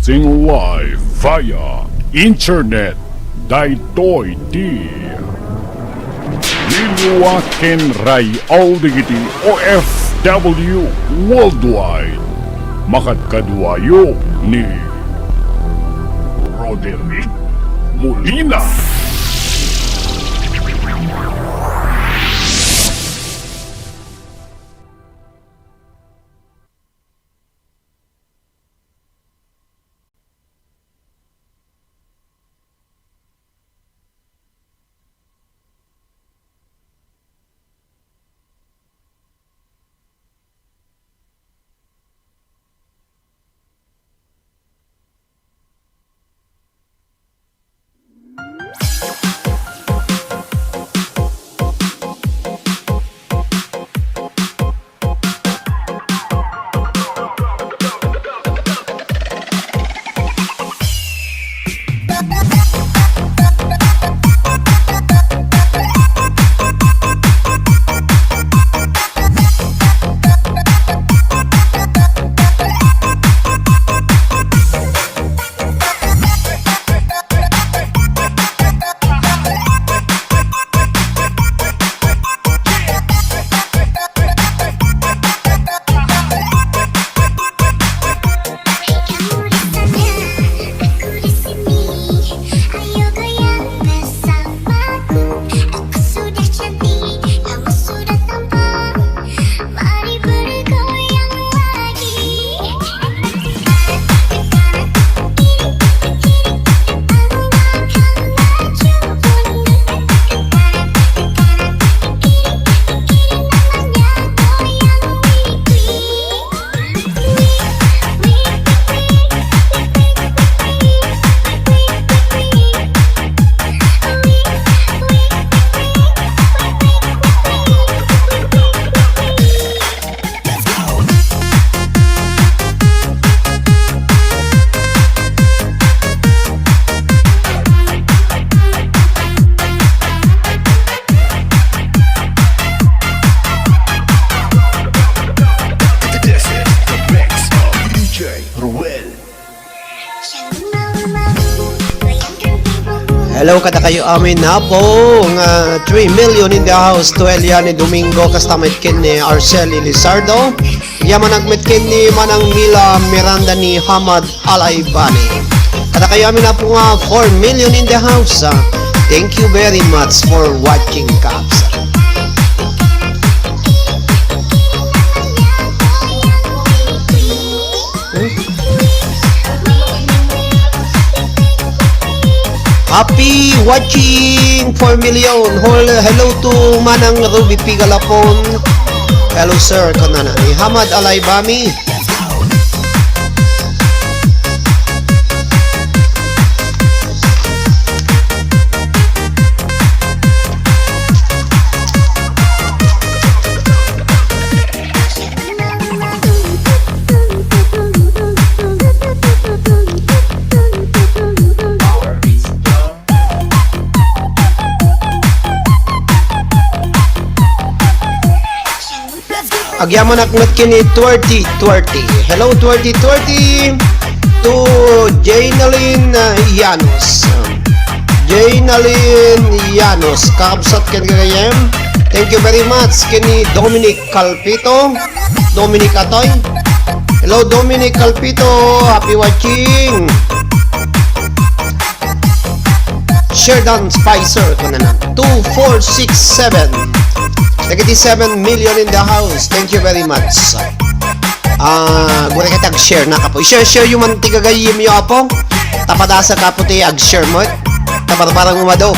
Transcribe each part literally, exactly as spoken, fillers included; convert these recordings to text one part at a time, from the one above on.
Broadcasting live via internet. Daytoy ti Liliwa ken Ray Alding iti O F W Worldwide. Makadkaduayo ni Roderick Molina. This is the mix of D J Ruel. Hello kadakayo amin, Apo, nga three million in the house, to Eliane Domingo, kasta met ken ni Arcel Elizardo. Yamanak met ken ni Manang Mila Miranda ni Hamad Alaibani. Kadakayo amin, Apo, nga four million in the house. Ah, thank you very much for watching, Kaps. Happy watching, four million. Hol-, hello to Manang Ruby P. Galapon. Hello, sir. Kanana ni Hamad Alaibami. Agyamanak met ken ni Twerty Twerty. Hello, Twerty Twerty. To Jaynalyn, uh, Llanos. Jaynalyn Llanos. Kakabsat ken gagayyem. Thank you very much. Ken ni Dominic Calpito. Dominic Atoy. Hello, Dominic Calpito. Happy watching. Sheridan Spicer, kunana. Two four six seven. Dagiti seven million in the house. Thank you very much. Ah, guri ket ag-share na, kapo. I-share-share yo man ti gagayyemyo, apo. Tapadasa, kapo, ti ag-share mo. Tabarbarang umado.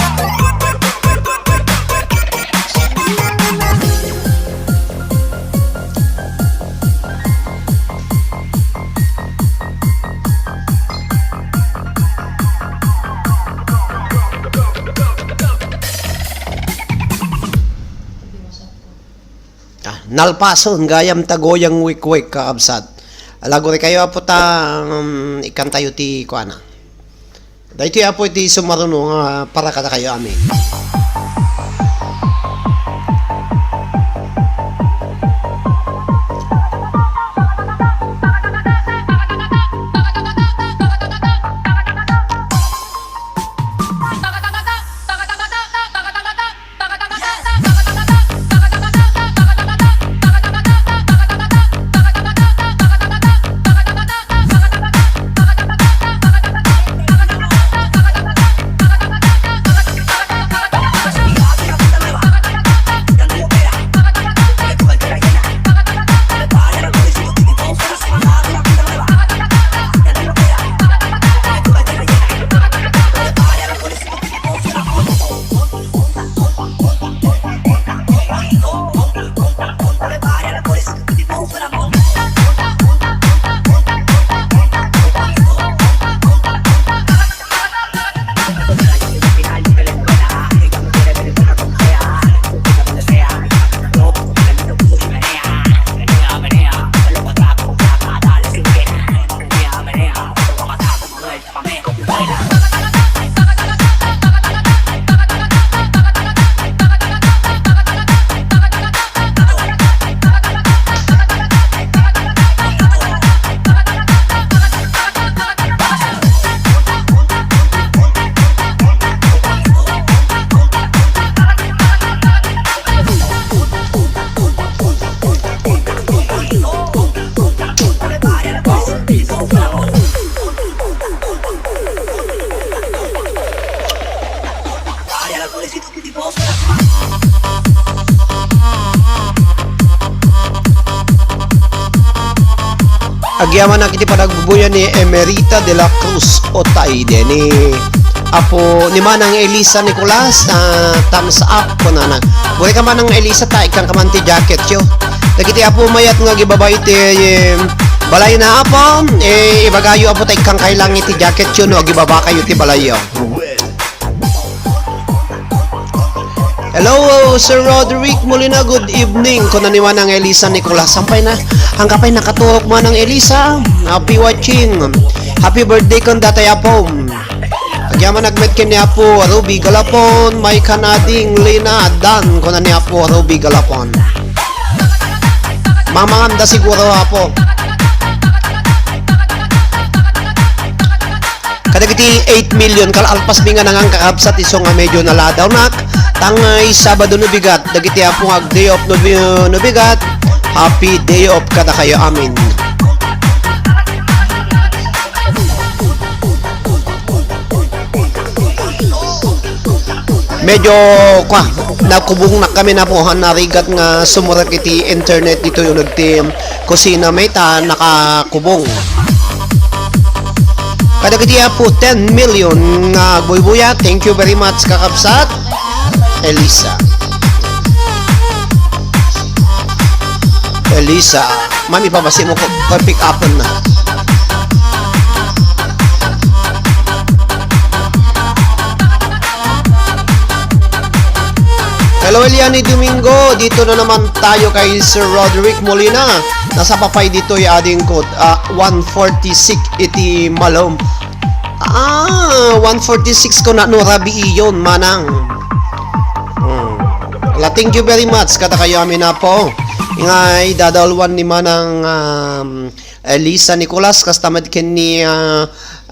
Ah, nalpason gayam ta goyang wikwik, kakabsat. Ala, guri kayo, apo, ta, um, ikantayo ti kuana. Daytoy, apo, iti sumaruno nga para kadakayo amin. Agyamanak iti panagbubuya ni Emerita de la Cruz Otaide, ni Apo, ni Manang Elisa Nicolas, ah, thumbs up, kunana. Uray ka, Manang Elisa, ta ikkan ka man ti jacketyo. Dagiti apo mayat nga agibaba iti, eh, balayna, Apo, eh, ibagayo, Apo, ta ikkan kay lang iti jacketyo no agibaba kayo ti balayyo. Hello, Sir Roderick Molina, good evening. Kuna ni Manang Elisa Nicolas, sampay na, angka pay nakaturok, Manang Elisa. Happy watching. Happy birthday kon datay, Apo. Agyamanak met ken ni Apo Ruby Galapon, may kanading Lina Dan, kuna ni Apo Ruby Galapon. Mamanganda siguro, Apo. Kadagiti eight million, kal-alpas mi nga nangan, kakabsat, isu nga medyo naladawnak. Tangay Sabado no bigat, dagiti apo nga ag-day off no bi-, no bigat, happy day off kadakayo amin. Medyo, kwa, nakubongnak kami na po, ha, narigat nga sumurek iti internet ditoy uneg ti kusina, may ta nakakubong. Kadagiti apo, ten million nga agbuybuya. Thank you very much, kakabsat. Elisa. Elisa. Ma'am, ipabasi mo ko, pick upon na. Hello, Eliani Domingo. Dito na naman tayo kay Sir Roderick Molina. Nasa papay dito, ya ading ko. Ah, one forty-six iti malom. Ah, one forty-six ko na, no, rabii yon, manang. Hmm. Wala, thank you very much. Kada kayo amin na po. Ngay, dadalwan ni Manang, um, Elisa Nicolas, kasta met ken ni, ah,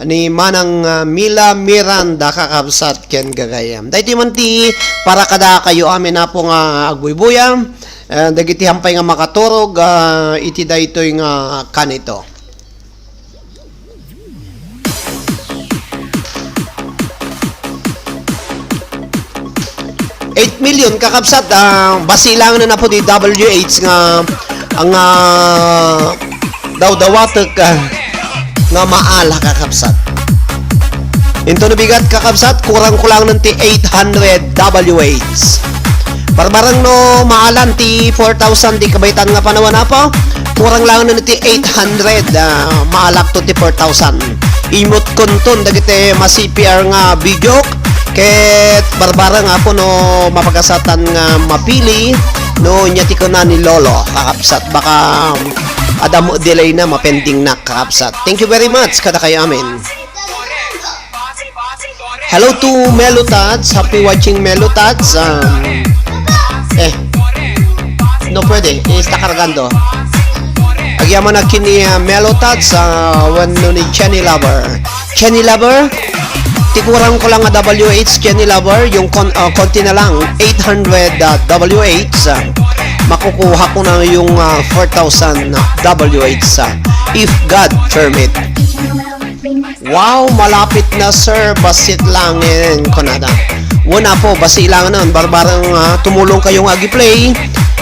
ni Manang, ah, Mila Miranda, kakabsat ken gagayam. Daytoy man ti para kada kayo amin na po nga agbuybuya. Ah, dagiti hampay nga makaturog, ah, iti daytoy nga kanito. Eight million, kakabsat, ah, basi lang na po di W H nga, nga dawdawatek, ah, nga maala, kakabsat. Into no bigat, kakabsat, kurang-kulang na ti eight hundred W H. Barbareng no maalan ti four thousand, di kabaytan nga panawan, apo. Kurang lang na ti eight hundred, ah, maalak to ti four thousand. Imot kunton dagiti ma-C P R nga video, ket barbareng, apo, no mapagasatan nga mapili, no, nya ti kuna ni Lolo, kakabsat, baka, um, adda mo delay na, mapending na, kakabsat. Thank you very much, kada kayo amin. Hello to Melo Tats. Happy watching, Melo Tats. Um, eh, no, pwede. Está cargando. Agyamanak ken ni, uh, Melo Tats, uh, wenno ni Chenny Lover. Chenny Lover, ti kurang ko lang nga W H, Chenny Lover, yung kon-, uh, konti na lang, eight hundred, uh, W H, uh, makukuha ko na yung, uh, four thousand W H, uh, if God permit. Wow, malapit na, sir. Basit langin, kunada. Wen, apo, basi lang nun. Barbareng, ah, tumulong kayo nga agi-play.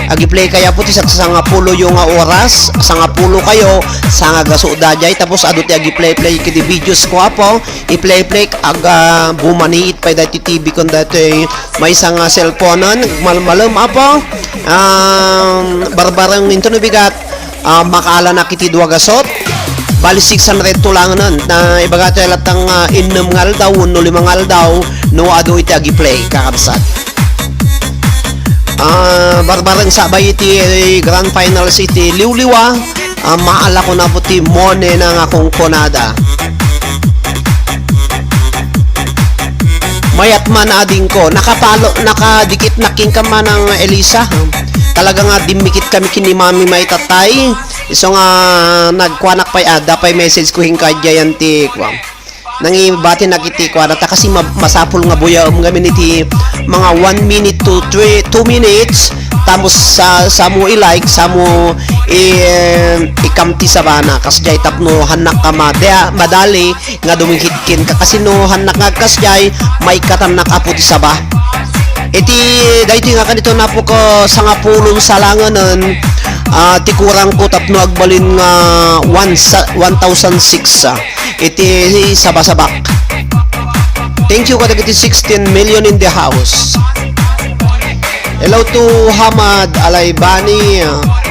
Agi-play kayo, apo, ti sa-, sangapulo yung, ah, oras. Sangapulo kayo, sangagaso daydiay. Tapos, adu ti agi-play-play kidi videos ko, apo. I-play-play, aga, bumaniit pay dati T V kon dati. May sanga cellphone-en, malmalem, apo. Um, barbareng into no bigat. Ah, makaalanak iti dua gasot. Bali, six hundred to lang nun. Na ibaga tayo latang, ah, innem nga aldaw, wenno lima nga aldaw, no adu iti agi-play, kakabsat. Ah, barbareng sabay iti grand finals iti liwliwa, ah, maala ko na po ti money na nga kungkunada. Mayat man, adingko, nakapalo, nakadikit na king ka, Manang Elisa. Talaga nga dimmikit kami ken ni Mami May Tatay. Isu nga nagkuanak pay, adda pay message ko, hinkadya yan ti, kuan. Nangibati na kiti kuan, ta kasi ma-, masapul nga buyaem ngamin iti mga one minute to three, two minutes. Tapos sa, samo i-like, samo i-, ikamti sabana. Kasjay tapno hannak ka ma-, dia-, madali, nga dumikit ken ka, kasi no hannak nga agkasjay, maikkatannak, apo, ti saba. Iti daytoy nga kanito, napo ko sangapulo salanganen, Ah, ti kurangko tapno agbalin nga one sa, one thousand six, ah, iti sabasabak. Thank you kadagiti sixteen million in the house. Hello to Hamad Alaybani.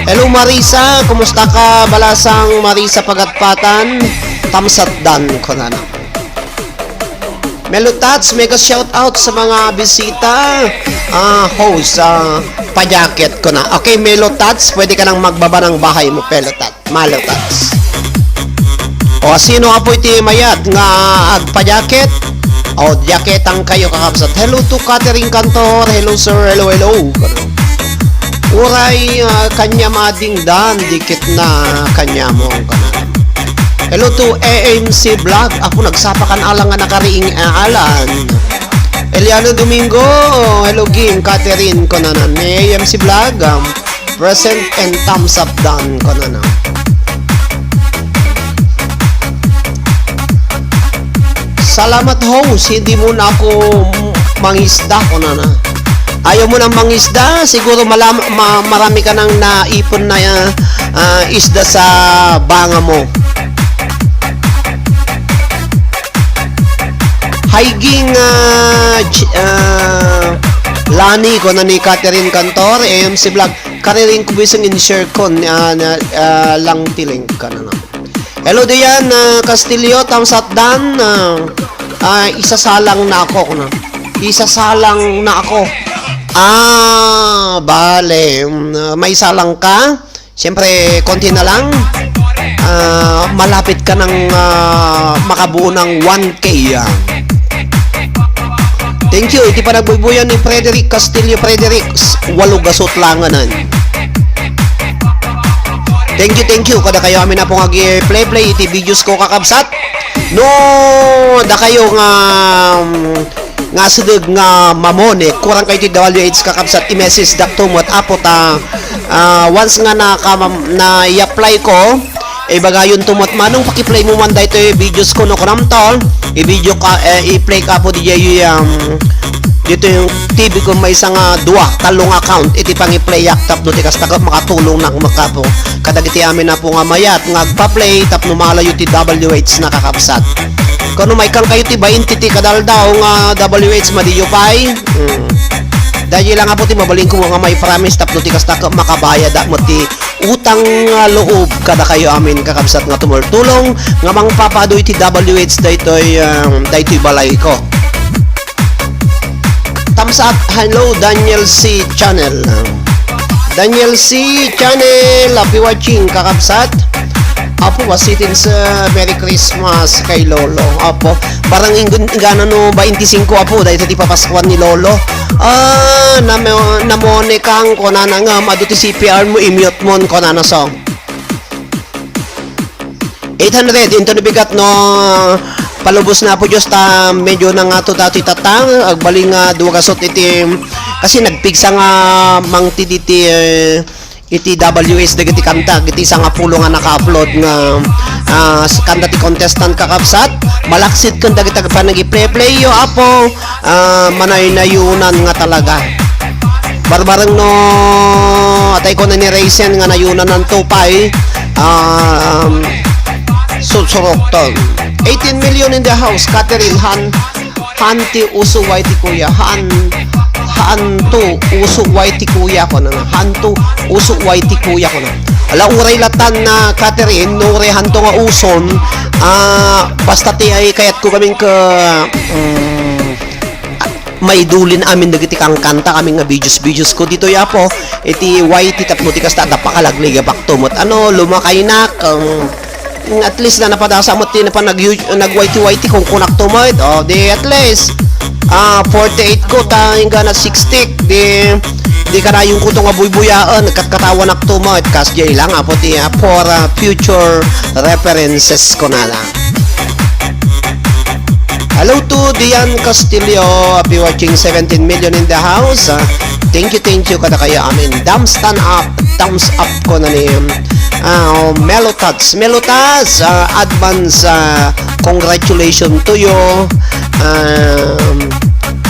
Hello Marisa, kumusta ka? Balasang Marisa Pagatpatan. Tamsat dan, kunana. Melo Tats, mega shout out sa mga bisita. Ah, host, ah, pajacket ko na. Okay, Melo Tats, pwede ka nang magbaba ng bahay mo, Melo Tats. Melo Tats. O, sino apo iti mayat nga agpajacket? O, jacketang kayo, kakabsat. Hello to Catherine Cantor. Hello, sir. Hello, hello. Uray, ah, kanya madingdan, dikit na kanya mo ang kanan. Hello to A M C Vlog. Apo, nagsapa kan alang nga nakariing, ah, alan. Eliano Domingo, hello, Ging, Catherine, kunanan. A M C Vlog, um, present and thumbs up done, kunanan. Salamat, host. Hindi mo na ako mangisda, kunana. Ayaw mo nang mangisda, siguro malam-, ma-, marami ka nang naipon na, ah, isda sa banga mo. Hi, Ging, ah, Ch-, ah, Lani, kuna ni Catherine Cantor, A M C Vlog. Kariring ko bising in-share ko, ah, na, ah, lang ti link ka na, no? Hello, Dian, ah, Castillo, thumbs up dan, ah, ah, isasalang na ako, no? Isasalang na ako. Ah, bale, mm, ah, may salang ka? Siyempre, konti na lang. Ah, malapit ka ng, ah, makabuo ng one K, ah. Thank you. Iti panagbuybuyan ni Frederick Castillo Frederick, s-, walo gasot langanan. Thank you, thank you. Kada kayo amin na pong agi-play-play iti videos ko, kakabsat. No, da kayo nga, mm, nga sideg nga mamone, kurang kayo ti W H kakabsat, i-message dak to met, apo ta, ah, once nga naka-, na-i-apply ko, ibagayon to met manong paki-play mo man daytoy videos ko no kunam to, i-video ka, eh, i-play ka po di jay, um, dito yung T V ko may isa nga dua, talong account, iti pangi-play yak tapno ti kasta ka makatulong na makapo. Kadagiti amin na po nga mayat nga agpa-play tapno malayo ti W H na kakabsat. Kano maikkan kayo ti bainti ti kadaldaw nga W H madiyo pay? Hmm. Daydi lang apo ti mabalin ko nga may promise tapno ti kasta ka makabayad mo ti utang nga loob kada kayo amin kakabsat nga tumultulong nga mangpapado iti W H daytoy, um, daytoy balay ko. Thumbs up. Hello, Daniel C Channel. Daniel C Channel, happy watching, kakabsat. Apo, wasitin sa Merry Christmas kay Lolo. Apo, barang inggan, ingana no bainti singko, apo, dahil sa di papaskuan ni Lolo. Ah, namo-, namone kang, kunana nga, madu ti C P R mo, i-mute mon, kunana so. Eight hundred, into the bigat, no? Palubos na po, Diyos, ta medyo na nga to dati tatang, agbaling nga dua gasot iti, kasi nagpigsa nga mangti diti, eh, iti W S dagiti kanta, iti sangapulo nga naka-upload nga, ah, s-, kanta ti contestant kakabsat, malaksid kun dagiti panag-play-play yo, apo, ah, manaynayunan nga talaga. Barbareng no, atay ko na ni Raisin nga nayunanan to pay, um, susurok to. Eighteen million in the house, Catherine Han, Han ti uso way ti kuya, Han, Han to uso way ti kuya ko na, Han to uso way ti kuya ko na. Ala, uray latan na, Catherine, no, uray Han to nga uson, ah, basta ti ay kayat ko kaming ka, mm, maidulin amin dagiti kankanta kami nga videos-videos ko ditoy, apo, iti Y T tapno ti kasta, adda pakalagligabak to met. Ano, lumakaynak, um, at least na napadasa met ti napan nag-, nag-Y T Y T kung kunak to met. O, di at least, ah, forty-eight ko, ta, inggana sixty, di, di kanayon ko to nga buybuyaen, katkatawanak to met. Kas jay lang, apo, ti, ah, for, ah, future references ko na lang. Hello to Dian Castillo, happy watching, seventeen million in the house. Ah, thank you, thank you kada kayo amin. Thumbs tan up, thumbs up ko na ni, ah, Melo Tats. Melo Tats, ah, advance, ah, congratulations to you. Um,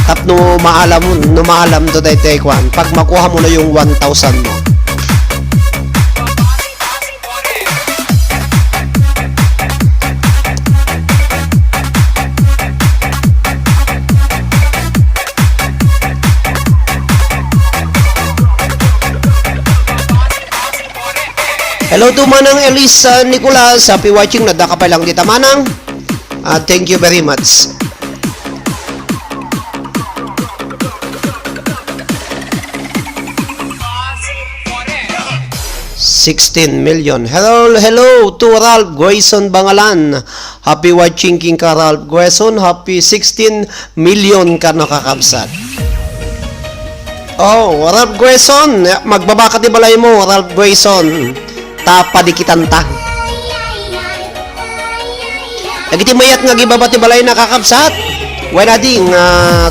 tapno maalam, no maalam to daytoy kwan. Pag makuha mo na yung one thousand mo. Hello to Manang Elisa Nicolas. Happy watching. Nadda ka pa lang dita, Manang. Ah, thank you very much. Sixteen million. Hello, hello to Ralph Grayson Bangalan. Happy watching kenka, Ralph Grayson. Happy sixteen million kano, kakabsat. Oh, Ralph Grayson, magbaba ka ti balay mo, Ralph Grayson. Ta padikitan ta. Dagiti mayat nga agibaba ti balayna, kakabsat, wen adi nga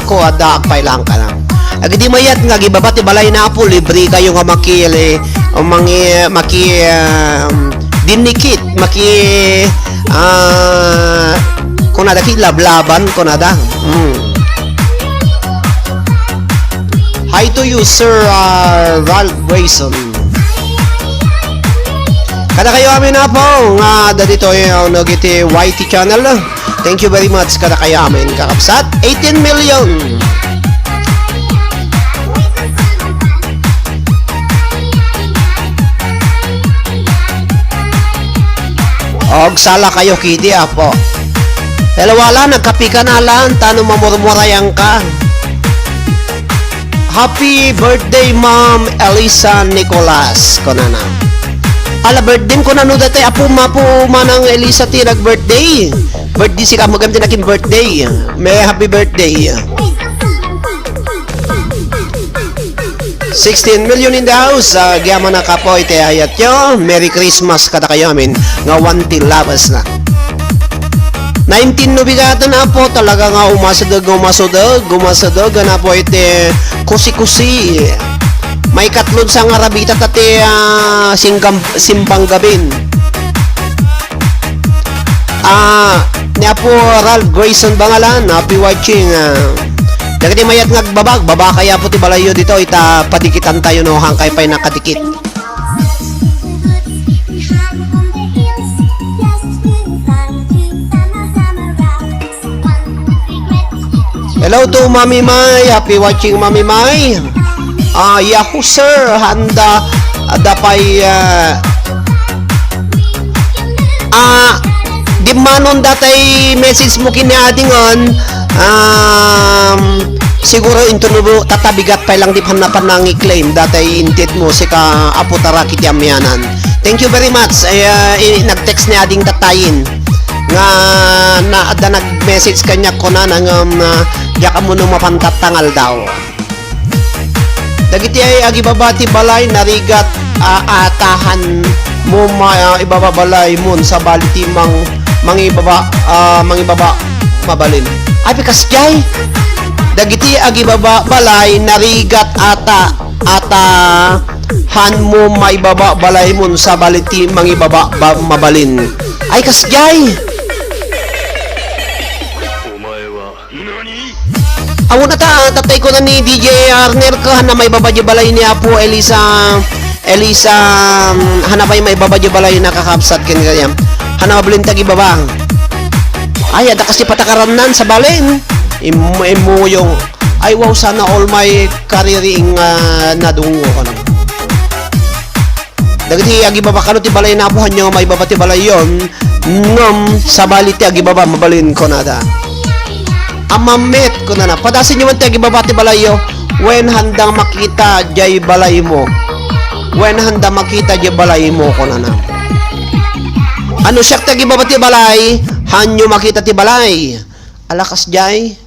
ko adda agpailang kana. Dagiti mayat nga agibaba ti balayna, Apo, libre kayo nga maki-, mangi-, maki-, um, dinikit, maki-, ah, kunada ki lablaban, kunada. Mm. Hi to you, Sir, ah, Ralph Grayson. Kadakayo amin, Apo, nga adda ditoy, uh, no, iti Y T channel. Thank you very much kadakayo amin, kakabsat. Eighteen million. Agsala kayo kidi, Apo. Hello, Alan. Nagkape ka na, Alan? Ta no mamurmurayan ka. Happy birthday, Ma'am Elisa Nicolas, kunana. Ala, birthday ko nano dati, apo, mapo, Manang Elisa ti nag-birthday. Birthday si kamagam ti naging birthday. May happy birthday. Sixteen million in the house. Ah, agyaman a kapoy ti ayatyo. Merry Christmas kadakayo amin. Nga one till labas na. Nineteen no bigaten, Apo, talaga nga umasideg, umasideg, umasideg, nga Apo, iti kusi-kusi. Maikatlon sa nga rabita ta ti, ah, singgam-, simbang gabin. Ah, ni Apo Ralph Grayson Bangalan, happy watching, ah. Dagiti mayat nga agbabag, baba kay Apo ti balayyo dito, ita padikitan tayo, no, hangkay pay nakadikit. Hello to Mami Mai. Happy watching, Mami Mai. Ah, Yahoo, sir. Handa, adda pay, ah, ah, dimmanon datay message mo ken ni ading on. Um, siguro inton no tatabigat pay lang ti panna-, pannangi-claim datay intit mo sika Apo Tara kiti amianan. Thank you very much. Ay, ah, i-, nag-text ni ading tattayen nga na, adda nag-message kaniak kunana nga, um, ah, diak ammo no mapantattangal daw. Dagiti ay agibaba ti balay, narigat, ah, atahan mo ma-, ah, ibaba balay mon, sabali ti mang-, mangibaba, ah, mangibaba mabalin. Ay, pikas jay. Dagiti agibaba balay, narigat ata, atahan mo maibaba balay mon, sabali ti mangibaba ba-, mabalin. Ay, kas jay. Awan ata, tatay ko na ni D J Arnel ka, hana maibaba di balay ni Apo Elisa, Elisa, um, hana pay maibaba di balay na kakabsat ken kayam. Hana mabalin ti agibaba. Ay, adda kasi patakarannan sa balin. Im-, imuyong. Ay, wow, sana all my career ing, ah, nadungo ko na. Dagiti agibaba kano ti balay na apuhanyo nga maibaba ti balayyo, ngem sabali ti agibaba mabalin kunada. Amammet kunana, padasenyo man ti agibaba ti balayyo, wen handa makita jay balaymo. Wen handa makita jay balaymo kunana. Ano siak ti agibaba ti balay, hanyo makita ti balay. Alakas jay.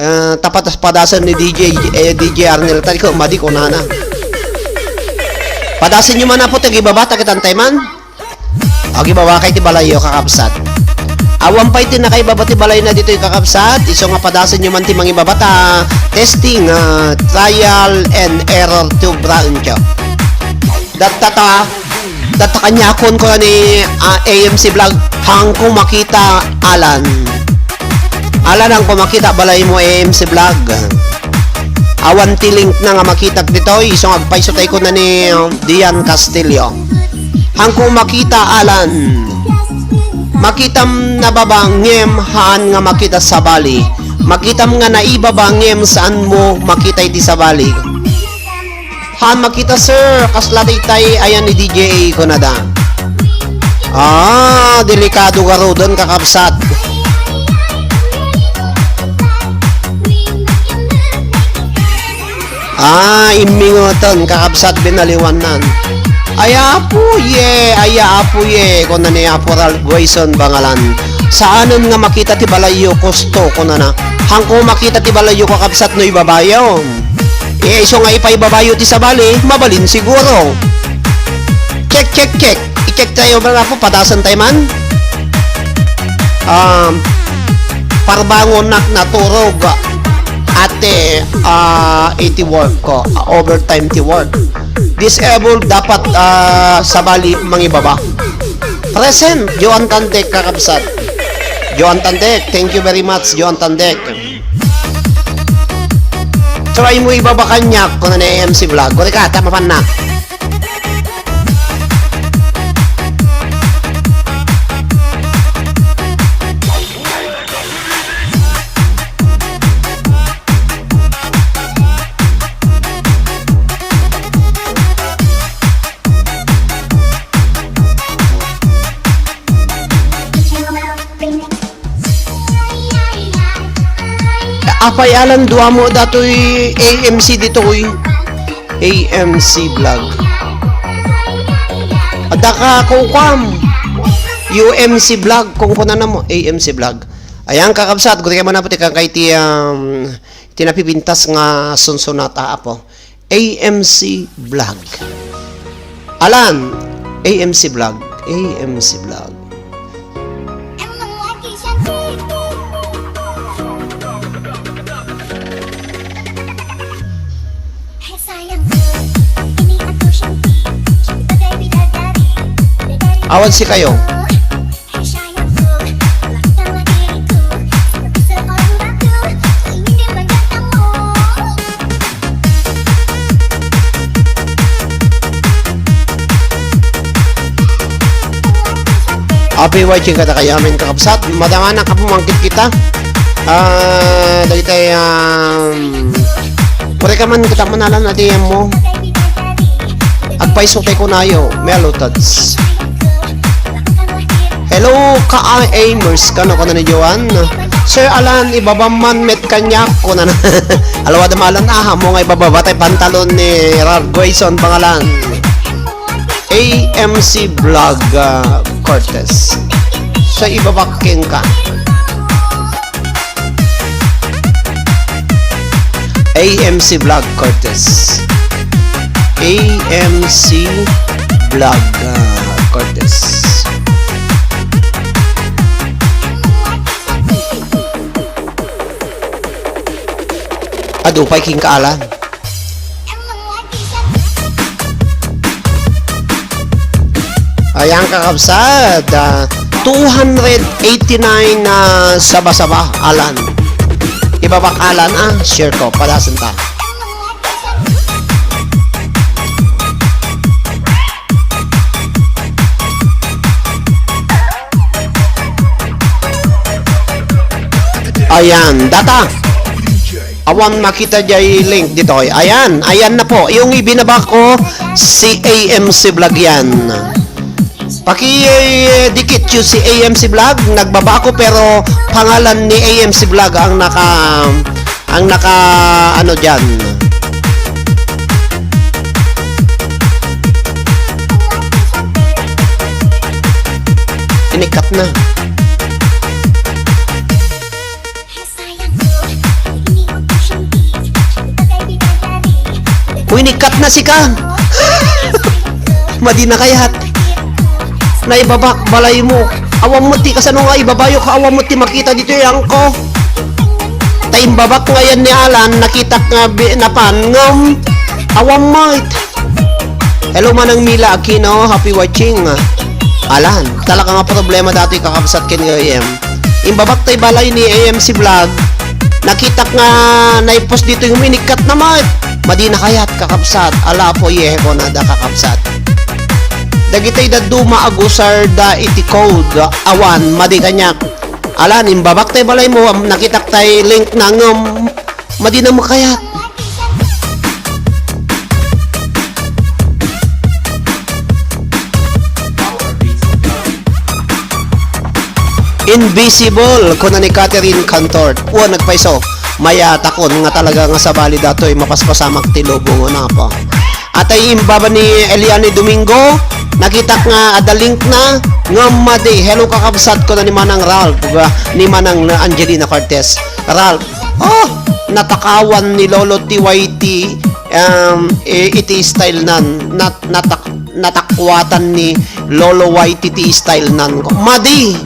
Eh, tapat padasen ni D J, eh, D J Arnel, tay ko, madi ko nana. Padasenyo man apo ti agibaba, ta kitantay man. Agibaba kay ti balayyo, kakabsat. Awan pay ti nakaibaba ti balay na ditoy, kakabsat. Isu nga padasenyo man ti mangibaba ta testing, ah, trial and error to branch. Datta ta, datta kaniakon ko ni, ah, A M C Vlog. Hangko makita, Alan. Alan, hangko makita balay mo, A M C Vlog. Awan ti link na nga makitak ditoy. Isu nga agpayso tay ko na ni, uh, Dian Castillo. Hangko makita, Alan. Makitam na baba, ngem haan nga makita sabali. Makitam nga naibaba, ngem saan mo makita iti sabali. Haan makita, sir. Kasla daytay ayan ni D J A kunada. Ah, delikado garuden, kakabsat. Ah, immingeten, kakabsat, binaliwannan. Ay, apuye, ay, apuye, kuna ni Apo Ralph Grayson Bangalan. Saanen nga makita ti balayyo, kosto, kunana. Hanko makita ti balayyo, kakabsat, no ibabayo. Eh, isu nga ipaibabayo ti sabali, mabalin siguro. Check, check, check. I-check tayo, mga apo, padasan tayo man. Um, parbangon nak naturog, ate, ah, iti work ko, overtime ti work. Disabled, dapat, ah, sabali mangibaba. Present, Joan Tandek, kakabsat. Joan Tandek, thank you very much, Joan Tandek. Try mo ibaba kaniak, kuna ni A M C Vlog. Kuri ka, tama pa na. Apay, Alan, dua mo datoy A M C ditoy. A M C Vlog. Adda ka kukuam. U M C Vlog, kung kunana mo, A M C Vlog. Ayan, kakabsat, guri ka man, apo, ti kangkay ti, um, ti napipintas nga sunsunat, ah, apo. A M C Vlog. Alan, A M C Vlog, A M C Vlog. Awan si kayo. Happy watching kadakayo amin, kakabsat. Madama na ka pumangkit kita. Ah, dagitay, um, pwede ka man kita manalan na D M mo. Agpayso tayo kunayo, Melo Tads. Hello, ka-, ay, Amers, kano, kano ni Joan? Sir Alan, ibaba man met kaniak, kunana. Alawad malan, ah, mo nga ibababa tay pantalon ni Ralph Grayson Bangalan. A M C Vlog, ah, Cortez. Sa ibabak kenka. A M C Vlog Cortez. A M C Vlog, ah, Cortez. Adu pay king kaalan. Ayan, kakabsat, ah, two hundred eighty-nine na saba-saba, Alan. Ibabak, Alan, ah, share ko, padasen ta. Ayan, data. Awan makita jay link ditoy. Ayan, ayan na po. Yung ibinaba ko, si A M C Vlog yan. Paki, eh, dikit yung si A M C Vlog. Nagbaba ako pero pangalan ni A M C Vlog ang naka, ang naka, ano dyan. Inikat na. Uy, nikat na sika. Madi na kayat. Naibabak, balay mo. Awan mo ti kasano nga ibabayo ka, awan mo ti makita ditoy angko. Ta imbabak nga yan ni Alan, nakitak nga bi-, napan, ngem awan mo. Hello, Manang Mila Aquino. Happy watching. Alan, talaga nga problema datoy, kakabsat, ken nga A M. Imbabak tay balay ni A M C Vlog. Nakitak nga naipost ditoy, uminikkat na met. Madi na kayat, kakabsat. Ala po, ye, ko na da, kakabsat. Dagitay dadduma agusar da iti code. Awan, madi kaniak. Alan, imbabak tay balay mo, am-, nakitak tay link na ngem, madi na makayat. Invisible, kuna ni Catherine Cantor. Wen, nagpayso. Mayatakon nga talaga nga sabali datoy, mapaspasamak ti lubong, Apo. Atay imbaba ni Eliane Domingo, nakitak nga adda link na, ngem madi, "Hello, kakabsat," kuna ni Manang Ralph, ni Manang Angelina Cortez. Ralph, oh, natakawan ni Lolo T Y T, um, i-, iti style nan, nat-, natak-, natakwatan ni Lolo Y T T style nan. Madi,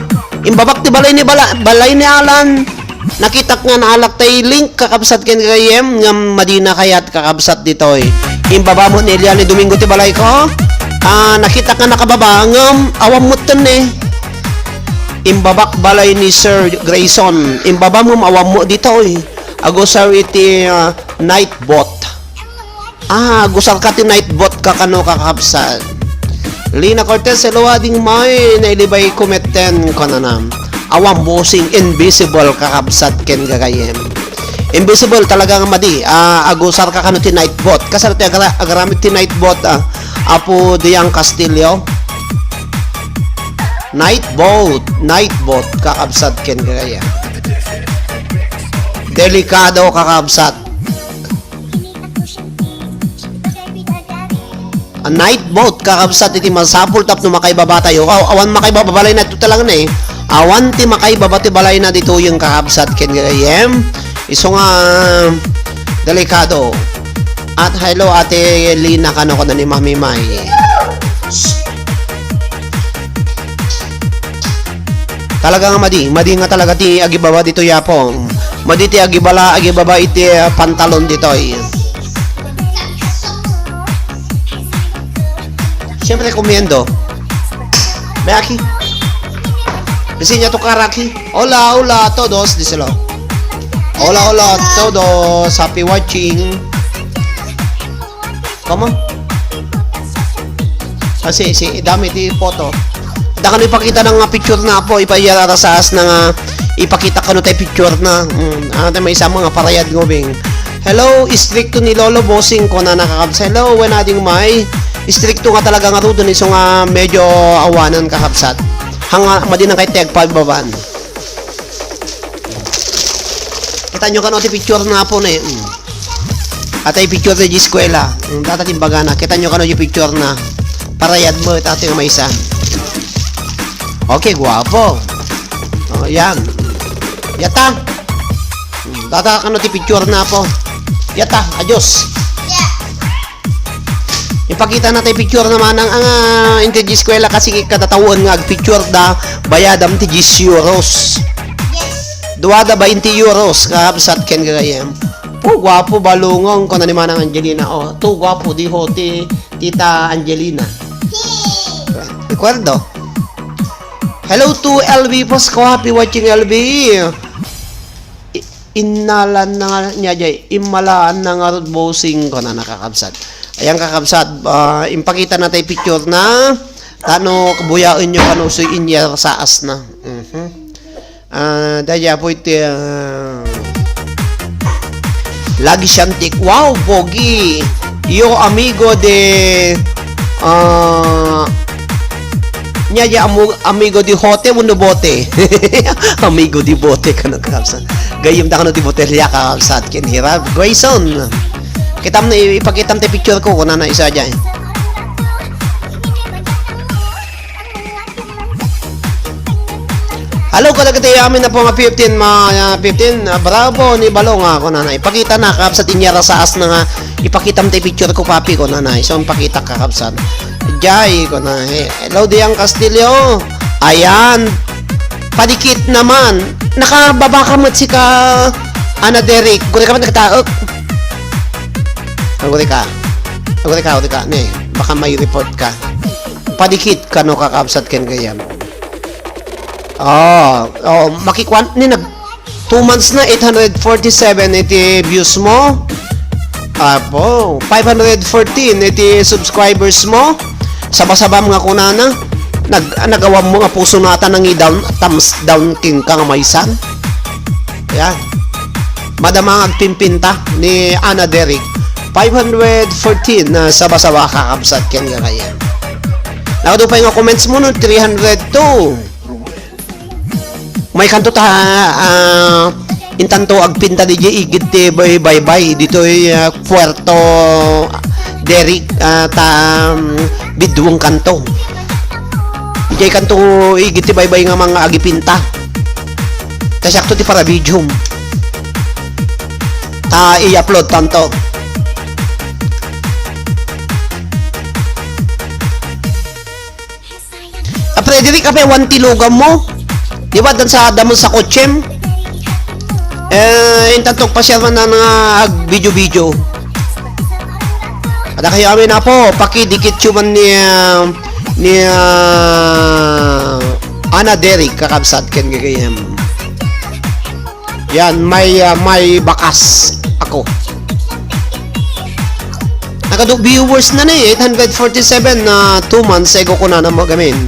imbabak ti balay ni bala-, balay ni Alan. Nakitak nga naalak tay link, kakabsat ken gayem, ngem madi na kayat, kakabsat, ditoy. Imbaba mo ni Eliane Domingo ti balay ko. Ah, nakitak nga nakababa, ngem awan mo ten eh. Imbabak balay ni Sir Grayson. Imbaba mo, awan mo ditoy. Agusar iti, ah, night boat. Ah, agusar ka ti night boat ka kano, kakabsat. Lina Cortez, "Hello, Ading May, nailibay ko metten," kunana. Awan bossing, invisible, kakabsat, ken gagayem. Invisible talaga nga madi. Ah, agusar ka kano ti night boat. Kasano ti agra-, agaramid ti night boat, ah, Apo Diang Castillo? Night boat, night boat, kakabsat, ken gagayem. Delikado, kakabsat. A night boat, kakabsat, iti masapul tapno makaibaba tayo. Aw-, awan makaibaba, balay na ito talaga na eh. Awan ti makaibaba ti balay na dito yung kakabsat ken gayem. Isu nga delikado. At hello, Ate Lina, kano ko na ni Mami May. Talaga nga madi, madi nga talaga ti agibaba dito, Yapo. Madi ti agibala, agibaba iti, ah, pantalon ditoy. Siyempre, comiendo. May aki. Kasi niya to karaki. Hola, hola a todos, díselo. Hola, hola a todos. Happy watching. Kamo? Kasi si dami ti photo. Da kano ipakita na nga picture na, Apo, ipayara sa as na nga ipakita kano tay picture na. Mm, ano tayo may isang mga parayad ngubing. "Hello, istrikto ni Lolo Bossing," kuna na, kakabsat. Hello, wen Ading May. Istrikto nga talaga nga rudo ni so nga medyo awanan, kakabsat. Hanga, madi na kay ti agpababan. Kita nyo kano ti picture na, Apo, ne? Mm. Atay picture ti eskwela. Mm, data ti bagana. Kita nyo kano ti picture na. Parayad mo, ita ti maysa. Okay, guapo. Oh, yan. Yata. Mm, data kano ti picture na, Apo. Yata, adios. Ipakita na tay picture na manang, ah, inti di eskwela kasi kadatawen nga agpicture da, bayadam ti dies euros. Dua da bainte euros, kakabsat ken gagayem. "Po, guapo, balungong," kuna ni Manang Angelina. Oh, "Tu guapo diho ti Tita Angelina." Recuerdo. Hello to L B Pasco. Happy watching, L B. I-, innalan na nga niya jay, immalaan na nga rod bossing, kuna na, kakabsat. Ayan, kakabsat, ah, impakita na tay picture na, tano kabuyaen nyo kano so inyar saas na. Mhm. Ah, daya po iti, ah, lagi siyantik. Wow, pogi! Yo amigo de, ah, nya, ya amo-, amigo di hote wenno bote? Amigo di bote kano, kakabsat. Gayyem da kano ti botelya, kakabsat, ken hirap. Grayson, kitam na, i-, ipakitam ti picture ko, kuna na isa dyan. Hello, kadagiti amin na po nga fifteen, ma-, ah, fifteen, ah, bravo ni Balong, ah, kunana. Ipakita na, kakabsat, inyara saas na nga. Ipakitam ti picture ko, papi, kunana. Isu, ipakita, kakabsat. Jay, kunana. Eh, hello, Diang Castillo. Ayan. Padikit naman. Nakababa ka met sika, Ana Derek. Guri ka met nakataek. Aguri ka. Aguri ka, aguri ka. Ne, baka may report ka. Padikit kano, kakabsat, ken gayam. Ah, oh, makikuan ni nag two months na, eight hundred forty-seven iti views mo. Apo, five hundred fourteen iti subscribers mo. Sabasabam nga kunana, nag-, nagawam mo nga puso nata nangi down, thumbs down king ka nga maysan. Yan. Madama nga agpimpinta ni Ana Derek. Five hundred fourteen na sabasaba, kakabsat, ken gagayan. Nakadu pay nga comments mo no, three hundred two. Maykanto ta, ah, intanto agpinta diay igid ti bay-, baybay ditoy, ah, Puerto Deric, ah, ta, um, biduengkanto. Diay kanto igid ti baybay nga mga agipinta. Ta siakto ti parabidiom. Ta i-upload tanto. A Frederick, apay, awan ti lugam mo? Di ba, dan sa damon sa kotsem? Eh, intanto pasiar man nga ag-video-video. Kada kayo amin, apo, pakidikit yu man ni, ah, ni, ah, Ana Derek, kakabsat, ken gagayem. Yan, may, ah, may bakas ako. Nagadu viewers na ni, eight hundred forty-seven na two months ago ko na na magamin.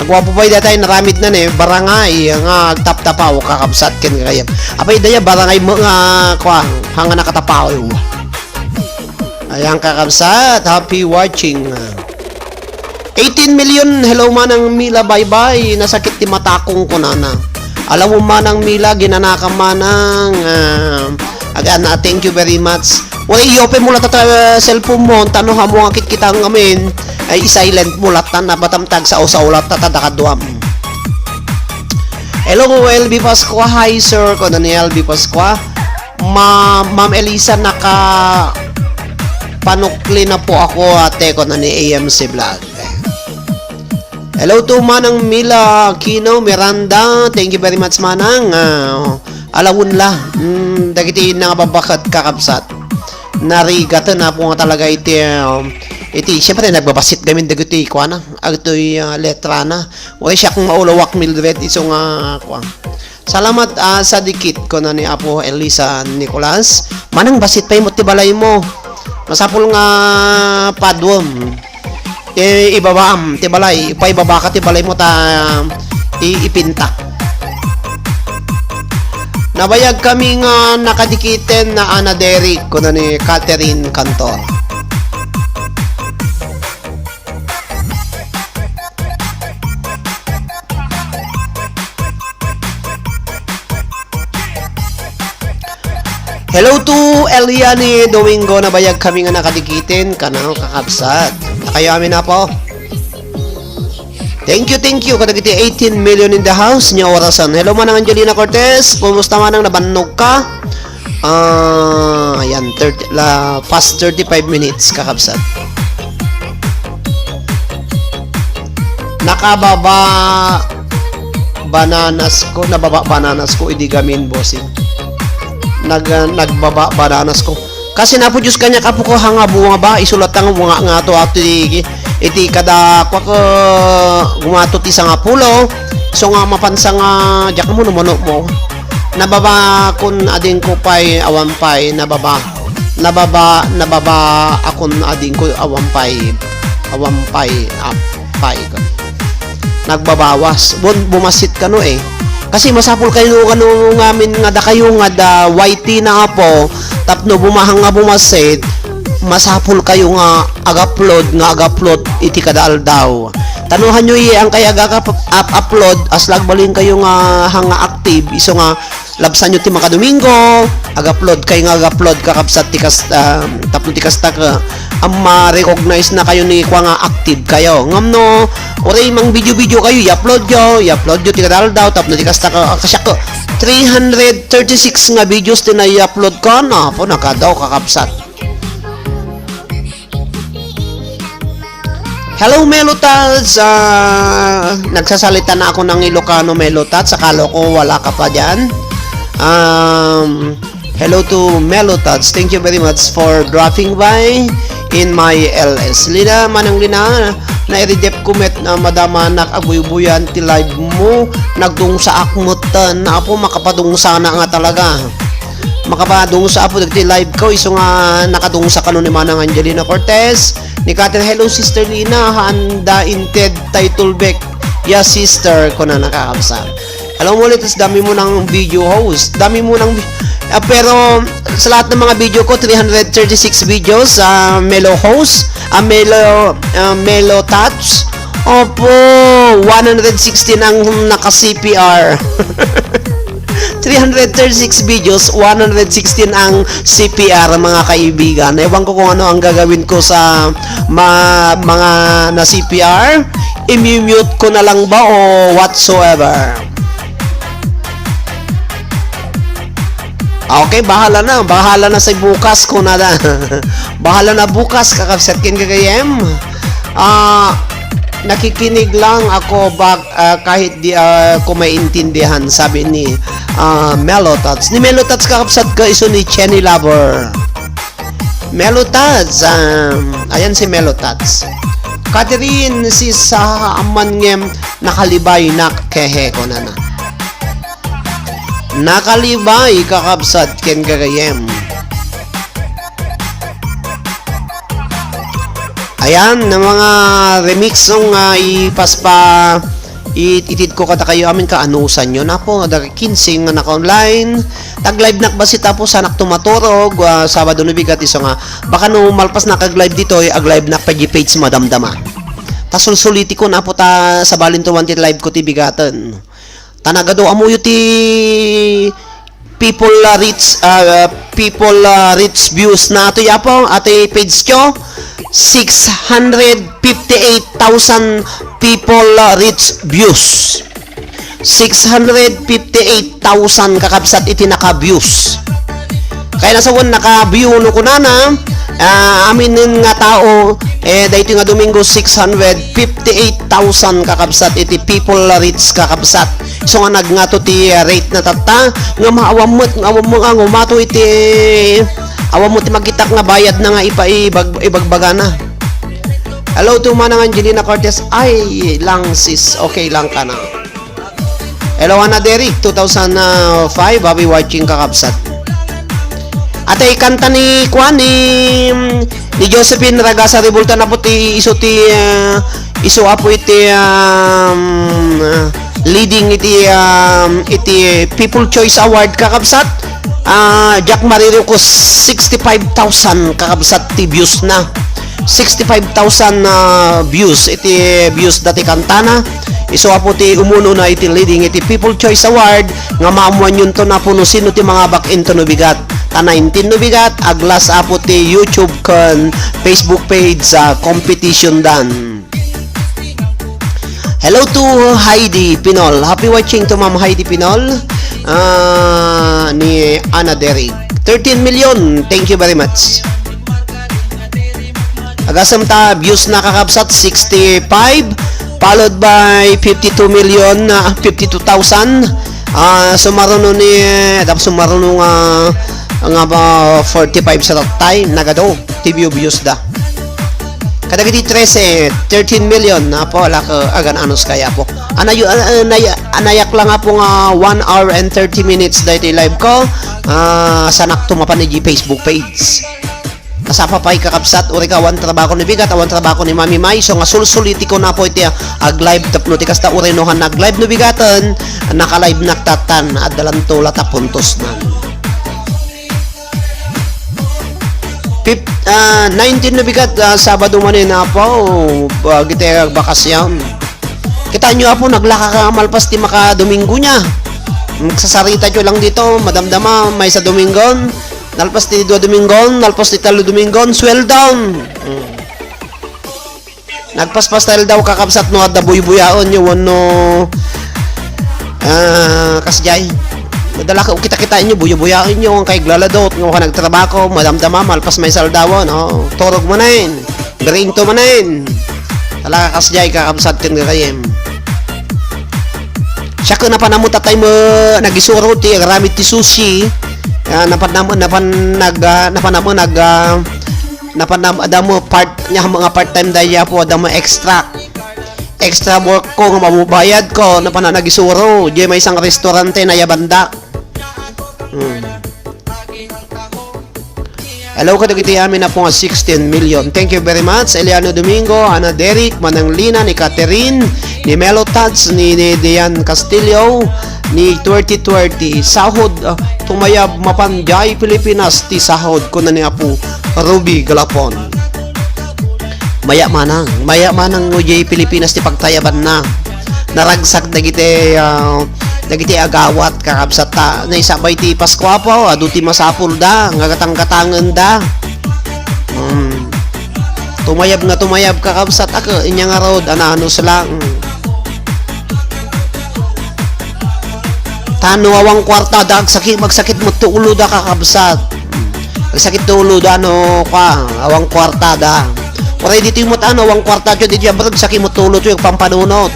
Agwapo pay datay naramid na ni, barangay nga agtaptapaw, kakabsat ken gagayem. Apay daya, barangay mo nga, kwa, hanga nakatapaw. Ayan, kakabsat, happy watching. Eighteen million, hello, Manang Mila, bye-bye. Nasakit ti matakong, kunana. Alawom, Manang Mila, ginanaka, Manang, ah, again, ah, thank you very much. Uray, i-open mo latta ta, ah, cellphone mo, tano hamo nga kitkita ngamin, ay, i-silent mo latta, nabatam tagsa-usaw latta, ta dakaduam. Hello, L B Pascua. Hi, sir, kuna ni L B Pascua. Ma-, Ma'am Elisa, naka panukli na po ako, ate, kuna ni A M C Vlog. Hello to Manang Mila Aquino Miranda. Thank you very much, Manang. Ah, alawon la. Mm, dagiti nangababaket, kakabsat. Narigat na po nga talaga iti, um, iti, siyempre, nagbabasit gamin dagiti, kuana, agtoy, ah, letra na. Uray, siak nga ulawak, Mildred, isu nga, kuan. Salamat, ah, sa dikit, kuna ni Apo Elisa Nicolas. Manang, basit pay mo ti balay mo. Masapul nga paduem. Eh, ibabaam ti balay. Ipaibabaka ti balay mo ta i-, ipinta. Nabayag kami nga nakadikiten na Ana Derek, kuna ni Catherine Cantor. Hello to Eliani Domingo, nabayag kami nga nakadikiten, kanaw kakabsat. Kayo amin, Apo. Thank you, thank you. Kadagiti eighteen million in the house, nia orasan. Hello, Manang Angelina Cortez. Kumusta, Manang? Nabannog ka? Ah, ayan, thirty, la, past thirty-five minutes, kakabsat. Nakababa bananas ko, nababa bananas ko, idi gamin, bossing. Nag-, nagbaba bananas ko. Kasi napo Diyos kaniak, apo ko, hanga bumaba, isulat nga bunga nga to, ato iti, iti kada, kwa ko, gumato ti sangapulo. So nga mapansa nga, diak mo, numano mo. Nababa kun adingko pay, awan pay, nababa. Nababa, nababa, akon adingko, awan pay, awan pay, apay. Nagbabawas. Bun-, bumasit kano eh. Kasi masapul kayo kano ngamin nga dakayo nga da Y T na apo, tapno bumahang nga bumasit, masapul kayo nga ag-upload, nga ag-upload iti kada aldaw. Tanuhan nyo iya ang kay ag-, ag-, up-, upload, as lagbalin kayo nga hanga active, iso nga labsan nyo ti makadomingo, ag-upload kay nga ag-upload kakabsat ti kas-, ah, tapno ti kasta ka, ah, ma-recognize na kayo ni kwa nga active kayo. Ngam no, uray mang video-video kayo, i-upload yo, i-upload yo ti kadaldaw, tapno ti kasta ka, ah, kasyak ko, three hundred thirty-six nga videos ti na i-upload ko, na po, nakadaw, kakabsat. Hello, Melo Tats. Ah, nagsasalita na ako ng Ilocano, Melo Tats. Akala ko wala ka pa dyan. Um, hello to Melo Tats. Thank you very much for dropping by in my L S. Lina, Manang Lina, nairidep ko met, ah, madama anak aguybuyan ti live mo. Nagdungsa ak met, ah, na apo, makapadungsa na nga talaga. Makapadungsa apo dagiti live ko, isu nga nakadungsa kano ni Manang Angelina Cortez, ni Catherine, "Hello, Sister Lina, handa inted title back." "Yes, sister," kuna nakakabsa. Hello, Molitas, dami mo ng video host. Dami mo ng, ah, pero sa lahat ng mga video ko, three hundred thirty-six videos, ah, Melo host, ah, Melo, ah, Melo Tats. Opo. one hundred sixteen ang naka-C P R. Three hundred thirty-six videos, one hundred sixteen ang C P R, mga kaibigan. Ewan ko kung ano ang gagawin ko sa ma-, mga na-C P R. I-mute ko na lang ba o whatsoever? Okay, bahala na. Bahala na sa bukas, kunana. Bahala na bukas, kakabsat ken gagayem. Ah, nakikinig lang ako bak-, ah, kahit di, ah, ko maintindihan, sabi ni, ah, Melo Tats. Ni Melo Tats, kakabsat ko, isu ni Chenny Lover. Melo Tats, um, ayan si Melo Tats. Catherine, si sa aman ngem nakalibay na kehe, kunana. Nakalibay, kakabsat, ken gagayem. Ayan, na mga remix nga ipaspa, it-, itid ko kadakayo amin kaanusan yo. Napo, nga daga kinse nga naka-online. Tag-live nak basi tapos sanak tumaturog, ah, Sabado no bigat iso nga. Baka no malpas na kag-live ditoy, ag-live nak pay page madamdama. Ta sulsuliti ko napo ta sabalin to one ti live ko ti bigaten. Ta nagadu amuyo ti people, ah, reach, ah, people, ah, reach views na ato yapo, ato page ko, six hundred fifty-eight thousand people, ah, reach views. Six hundred fifty-eight thousand kakabsat iti naka-views. Kaya nasawan naka-view no kunana, ah, aminen nga tao, eh, daytoy nga Domingo, six hundred fifty-eight thousand kakabsat iti people reach kakabsat. So nga nagngato ti, ah, rate na tatta, nga maawan met, nga awan mo nga umato iti, awan mo ti makitak nga bayad na nga ipa-, ibag-, ibagbagana. Hello to Manang Angelina Cortez. Ay, lang sis, okay lang ka na. Hello, Ana Derek, two thousand five, happy watching, kakabsat. Ata ikanta ni, kuan, ni, ni Josephine Ragasa Revolta na po ti iso ti, ah, iso apo iti, um, ah, leading iti, um, iti People Choice Award, kakabsat. Ah, Jack Marirucos, sixty-five thousand, kakabsat, ti views na. Sixty-five thousand, ah, views iti views dati kantana. Isu apo ti umununa iti leading iti People Choice Award nga maammuanyon to napo no sino ti mangabak into no bigat. Ta nineteen no bigat, aglas apo ti YouTube ken Facebook page sa competition dan. Hello to Heidi Pinol. Happy watching to Ma'am Heidi Pinol. Ah, ni Ana Derek. Thirteen million. Thank you very much. Agasem ta views na kakabsat, sixty-five, followed by fifty-two million, ah, fifty-two thousand. Ah, sumaruno ni, tapos sumaruno nga, nga ba, forty-five sa that time, nagado, T V views da. Kadagiti trese, thirteen million, apo, lak, agan anus kaya po. Anayo, ah, ah, nay-, anayak lang apo nga one hour and thirty minutes daytoy live ko. Ah, sanak tumapan iti Facebook page. Kasapa pay kakabsat, uri ka, awan trabako ni bigat, awan trabako ni Mami May, so nga sulsuliti ko na po iti, ah, ag-live tapno ti kasta uri no han nag-live no bigaten, naka-live nak tatan, adda lanto la ta puntos nan. Fif-, ah, nineteen no bigat, ah, Sabado manen, apo, ah, giti agbakasyon. Kita nyo, apo, naglaka ka malpas ti maka Domingo niya. Magsasarita nyo lang dito, madamdama, maysa Domingon, nalpas ti dua Domingon, nalpas ti talo Domingon, sweldo. Mm. Nagpaspas tayo daw, kakabsat, no, adda buybuyaon nyo, wenno, ah, kasjay. Madala ka, kita-kita inyo, buybuyaon nyo, ang kay glaladot, nga ka nagtrabako, madamdama, malpas may saldawan, oh, turog manen, birinto manen. Talaga kasjay, kakabsat, ken gagayem. Siya ko napanamo tatay mo, nagisuro ti aramid ti sushi. Ah, napanamo, napan-, nag, ah, napanamo, nag, ah, napanam-, adda mo part, nya mga part-time daya po, adda mo extra. Extra work ko, nga mabubayad ko, napana nagisuro. Di may isang restaurante, nayabanda. Hmm. Hello, kadagiti amin na po nga sixteen million. Thank you very much. Eliano Domingo, Ana Derek, Manang Lina, ni Catherine, ni Melo Tats, ni, ni Dian Castillo, ni twenty twenty. Sahod, ah, tumayab mapan jay Pilipinas ti sahod, kuna ni Apo Ruby Galapon. Maya manang, maya manang no jay Pilipinas ti pagtayabanna. Naragsak dagiti, ah, dagiti agawat, kakabsat, ta naisabay ti Pasko, Apo, adu ti masapulda nga gatang-gatangenda. Hmm. Tumayab nga tumayab, kakabsat, a, inya ngarud, ananus lang. Ta no awan kuartada, agsaki-, magsakit met ti uloda, kakabsat. Magsakit ti uloda no, kua, awan kuartada. Uray ditoy met, ano, awan kuarta, ditoy abroad, sakit met ti uloda, agpampanunot.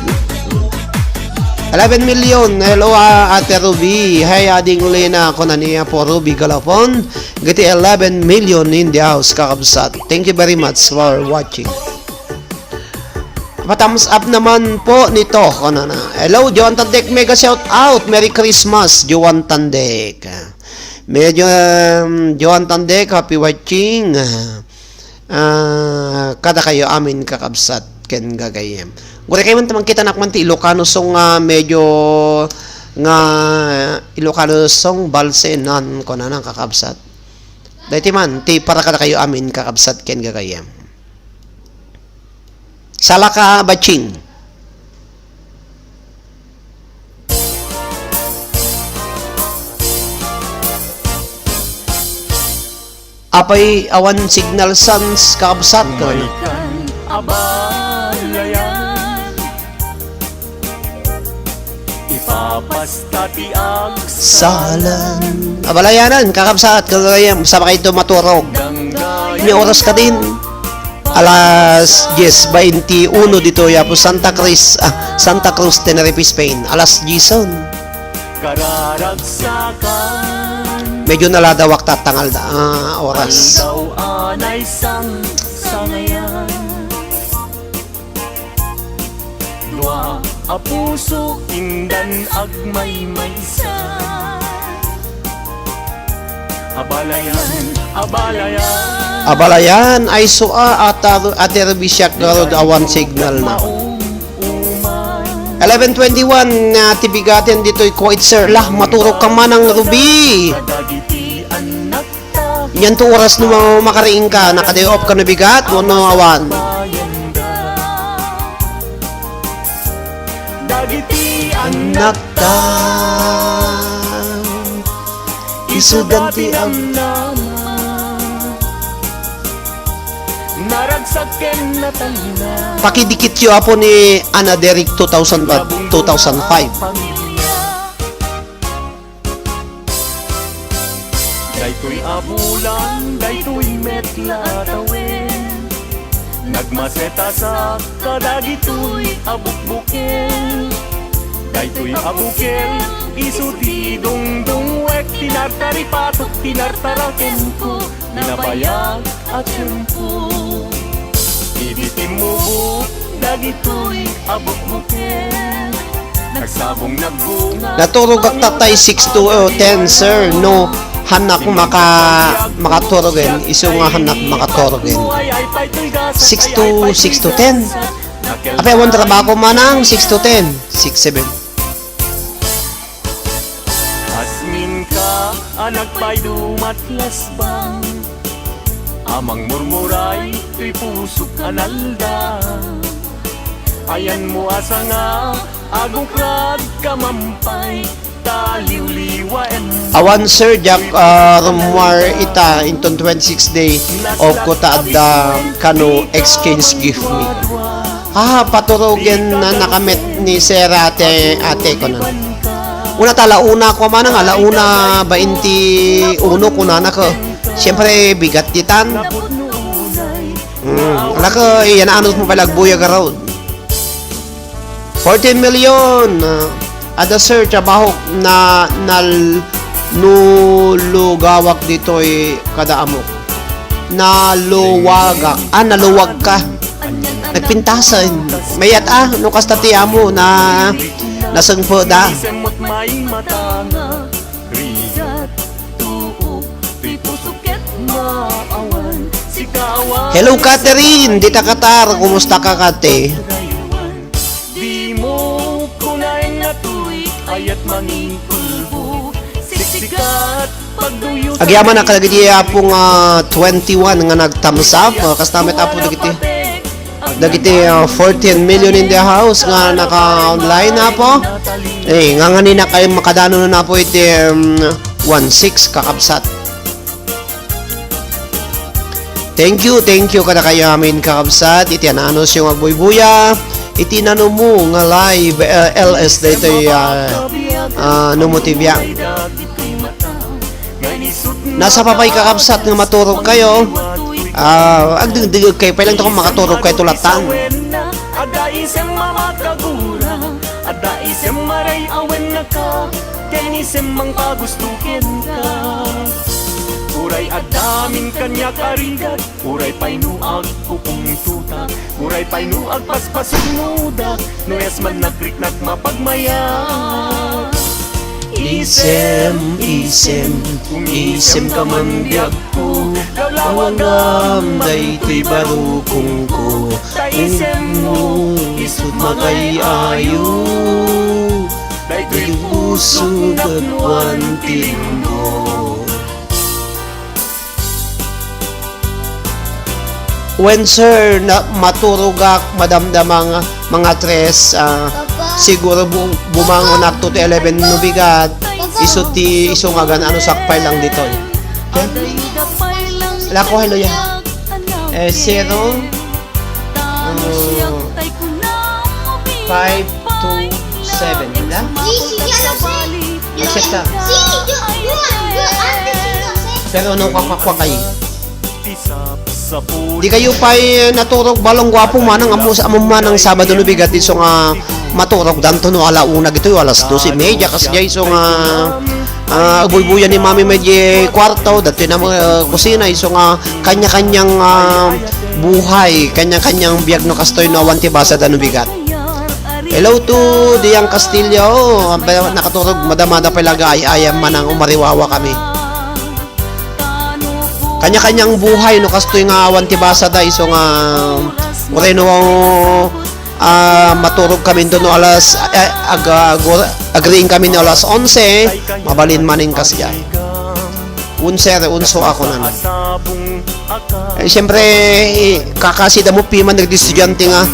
Eleven million. Hello, ah, Ate Ruby. Hi, Ading Lena. Kuna ni Apo Ruby Galapon. Giti eleven million in the house, kakabsat. Thank you very much for watching. Pa-thumbs up naman po nito, kunana. Hello, Joan Tandek, mega shout out. Merry Christmas, Joan Tandek. Medyo, um, Joan Tandek, happy watching. Ah, kadakayo amin, kakabsat ken gagayyem. Uray kayo man ta mangkita, anak, man ti Ilocano song nga medyo nga Ilocano song balsenan, kunana, kakabsat. Daytoy man, ti para kadakayo amin, kakabsat ken gagayyem. Salaka, Batching. Apay awan signal sans, kakabsat, kunana. Abalayan. Ipapasta ti agsalan. Abalayanan, kakabsat, kagayam, saan kayo maturog? Ni oras kadin, alas diez veintiuno ditoy, Apo, Santa Cruz, ah, Santa Cruz, Tenerife, Spain. Alas diez. Kararagsakan. Medyo naladawak tatangal da, ah, oras. Aldaw anay sang sangayan. Dua a puso indan agmaymaysa. Abalayan, abalayan. Abalayan, ay sua, ata, Ate Ruby, siak ngarud awan signal na. Eleven twenty-one, ah, ti bigaten ditoy, quite sir. Lah, maturog ka manang Ruby. Kadagiti anak Nian to oras no ma-, makariing ka, naka-day off ka no bigat, wenno awan. Dagiti annakta, isudan ti amnama. Naragsak ken natalna. Pakidikityo, Apo, ni Ana Derek two thousand, two thousand five. Daytoy a bulan, daytoy met la a tawen. Nagmasetasak kadagitoy a bukbukel. Daytoy a bukel, isu ti dungdungwek, ti nartaripatok, ti nartarakenko, nabayag a tiempo. Idi timmubok dagitoy a bukbuken, nagsabong nagbunga. Naturogak tatay six to, oh, ten, sir. No, hanak maka-, makaturogen. Isu nga hanak makaturogen. Six to, six to ten. Apay, awan trabaho manang six to ten. Six, seven. Asminka a nagpaydumat lasbang, a mangmurmuray toy pusok a nalda. Ayanmo a sanga, agukrad ka mampay, ta liwliwaem. Awan, sir, diak, ah, rummuar ita inton twenty-six day, o kuta adda kano exchange gift mi. Ah, paturogen na nakamet ni Sir Ate, ate ko na. Una ta, ala una ko manang, ala una bainti uno kunana ko. Siyempre, bigat ditan. Mm, ala ko, iyan, ano mo pala, agbuya garod. Fourteen million, ah, ada, sir, trabaho na, nal-, nulugawak ditoy kada amok. Naluwagak. Ah, naluwag ka. Nagpintasan. Mayat, ah, no kasta ti amo na nasengpeda. Hello, Catherine. Dita Qatar. Kumusta ka, Kate? Dimo kunaen nga tuy ayat mangingkulbo. Siksikat pagduyo. Agyaman a kadagiti apo nga twenty-one nga nag-thumbs up. Ah, kasta met, apo, dagiti. Dagiti, uh, fourteen million in the house nga naka-online, Apo. Eh, nganganina kayo makadano na, Apo, iti, um, one six, kakabsat. Thank you, thank you kadakayo amin, kakabsat, iti ananusyo nga agbuybuya iti nanomo nga live, uh, L S daytoy, uh, uh, Numo T V. Nasa pay, kakabsat, nga maturog kayo. Ah, agdingdingeg kayo pay lang to kung makaturog kayo tulatan. Adda isem a makagura, adda isem a ray-awen naka, ken isem mangpagusto kenka. Uray adda amin kaniak a rigat, uray pay no agpupungtotak, uray pay no agpaspasigmudak, no yasman nagriknak mapagmayat. Isem, isem, isem ka man biagko, lawagam daytoy barukongko, ta isemmo isut' mangay-ayo, daytoy puso gapuan ti linggo. When, sir, na, maturogak, madamdamang mga tres, ah, siguro bu-, bumangon up to eleven no bigat. Isu ti, isu nga gan-, ano, sakpay lang dito. Okay? Lako, hello, ya. Eh, zero, ah, five two seven, wala? Accept ka. Pero no, kwakwakwak ay. Di kayo pa'y naturog, balong gwapo manang, amo, amo manang Sabado no bigat, isu nga maturog danto no ala una gitoy, alas dos y media, kas jay, isu nga, ah, buybuyan ni Mami may di kwarto, dati na, ah, kusina, isu nga kanya-kanyang, ah, buhay, kanya-kanyang biag no kastoy no awan ti basa da no bigat. Hello to Diang Castillo. Aba, nakaturog, madamada pay laga ay ayam manang umariwawa kami. Kanya-kanyang buhay no kastoy nga awan ti basa da isu nga ureno, ah, maturog kami no alas, eh, ag-, ag-, agriing kami no alas onse, mabalin maning kasya. Unser, unso ako nan. Eh, siyempre, eh, kakasida mo piman dagiti estudiante nga,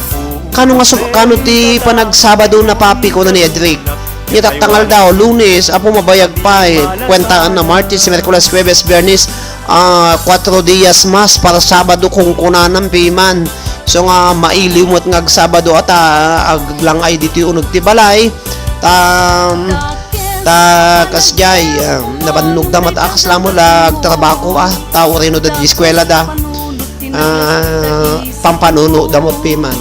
"Kano nga su-, kano ti panagsabado na, Papi?" kuna ni Edric. Nia tattangal daw, Lunes, apo mabayag pay, kuentaan na Martes, Miyerkules, Huwebes, Biyernes, ah, kuatro dias mas para Sabado, kunkunana piman. So nga, mailiw met nga agsabado ata, aglang-ay ditoy uneg ti balay. Ta, Ta kasjay, ah, nabannogda met a kasla met la agtrabako, ah, ta ureno da di eskuela da. Ah, pampanuno da met piman.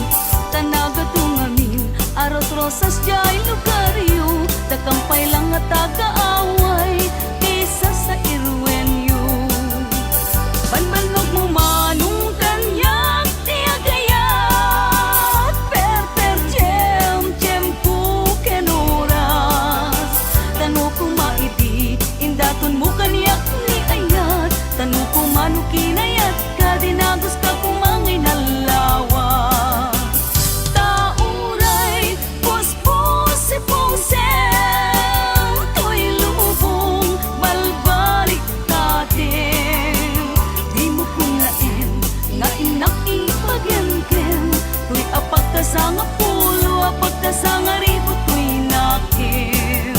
Tanaga tungamin, arot rosas jay lugaryo, dakam pay lang nga tagaaway, isa sa iruenyo. Banbannog mo manong kaniak, ti agayat, perper, tiempo ken oras. Tano koma idi, indaton mo kaniak ni ayat. Tano koma no kinayat ka, dinagus ka koma nga inaldawa. Ta uray, puspos, sipong, sem, toy lubong, balbalik Kadim, dimo kong laen nga innak ipagenken, toy a pagkasangapulo a pagkasangaribut toy nakem.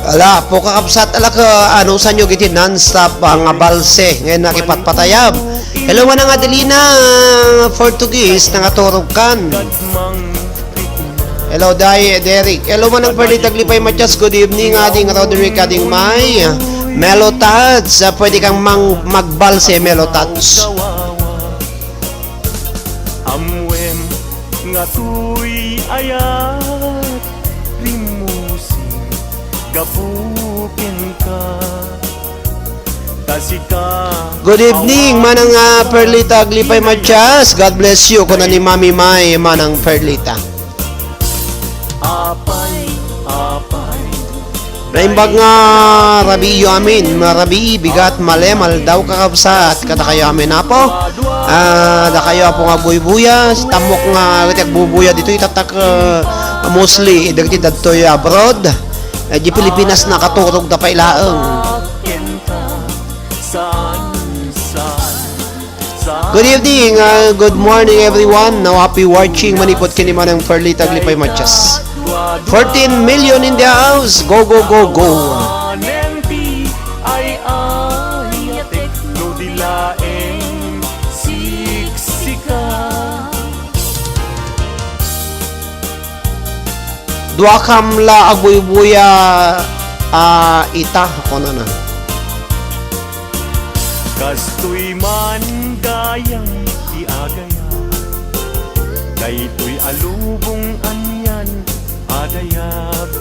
Ala, po kakabsat, ala ka, ano, sanyo giti non-stop, ah, nga balse, ngayon nakipatpatayab. Hello, manang Adelina, Portuguese, nangaturog kan. Hello, Day, Derek. Hello, manang Perlita Aglipay Matias. Good evening, Ading Roderick, Ading May. Melo Tats, ah, pwede kang mang-, magbalse, Melo Tats. Ammuem nga tuy ayat, rimmusin gapu kenka. Ta sika. Good evening, manang, ah, Perlita Aglipay Matias. God bless you, kuna ni Mami May, manang Perlita. Apay, apay. Naimbag nga rabii yo amin, marabii, bigat, malem, aldaw, kakabsat, kadakayo amin, Apo. Ah, dakayo, Apo, nga agbuybuya, si tammok nga iti agbubuya ditoy, tatak, ah, mostly, dagiti dadtoy abroad. Eh, di Pilipinas nakaturog da pay laeng. Good evening, uh, good morning, everyone. Now, happy watching, manipod ken ni Manang Perlita Aglipay Matias. Fourteen million in the house. Go, go, go, go. Ay, ay, tekno di laeng siksika. Duakam la agbuybuya a ita, kunana. Kastoy man gayam ti agayab, daytoy a lubong anian a dayag,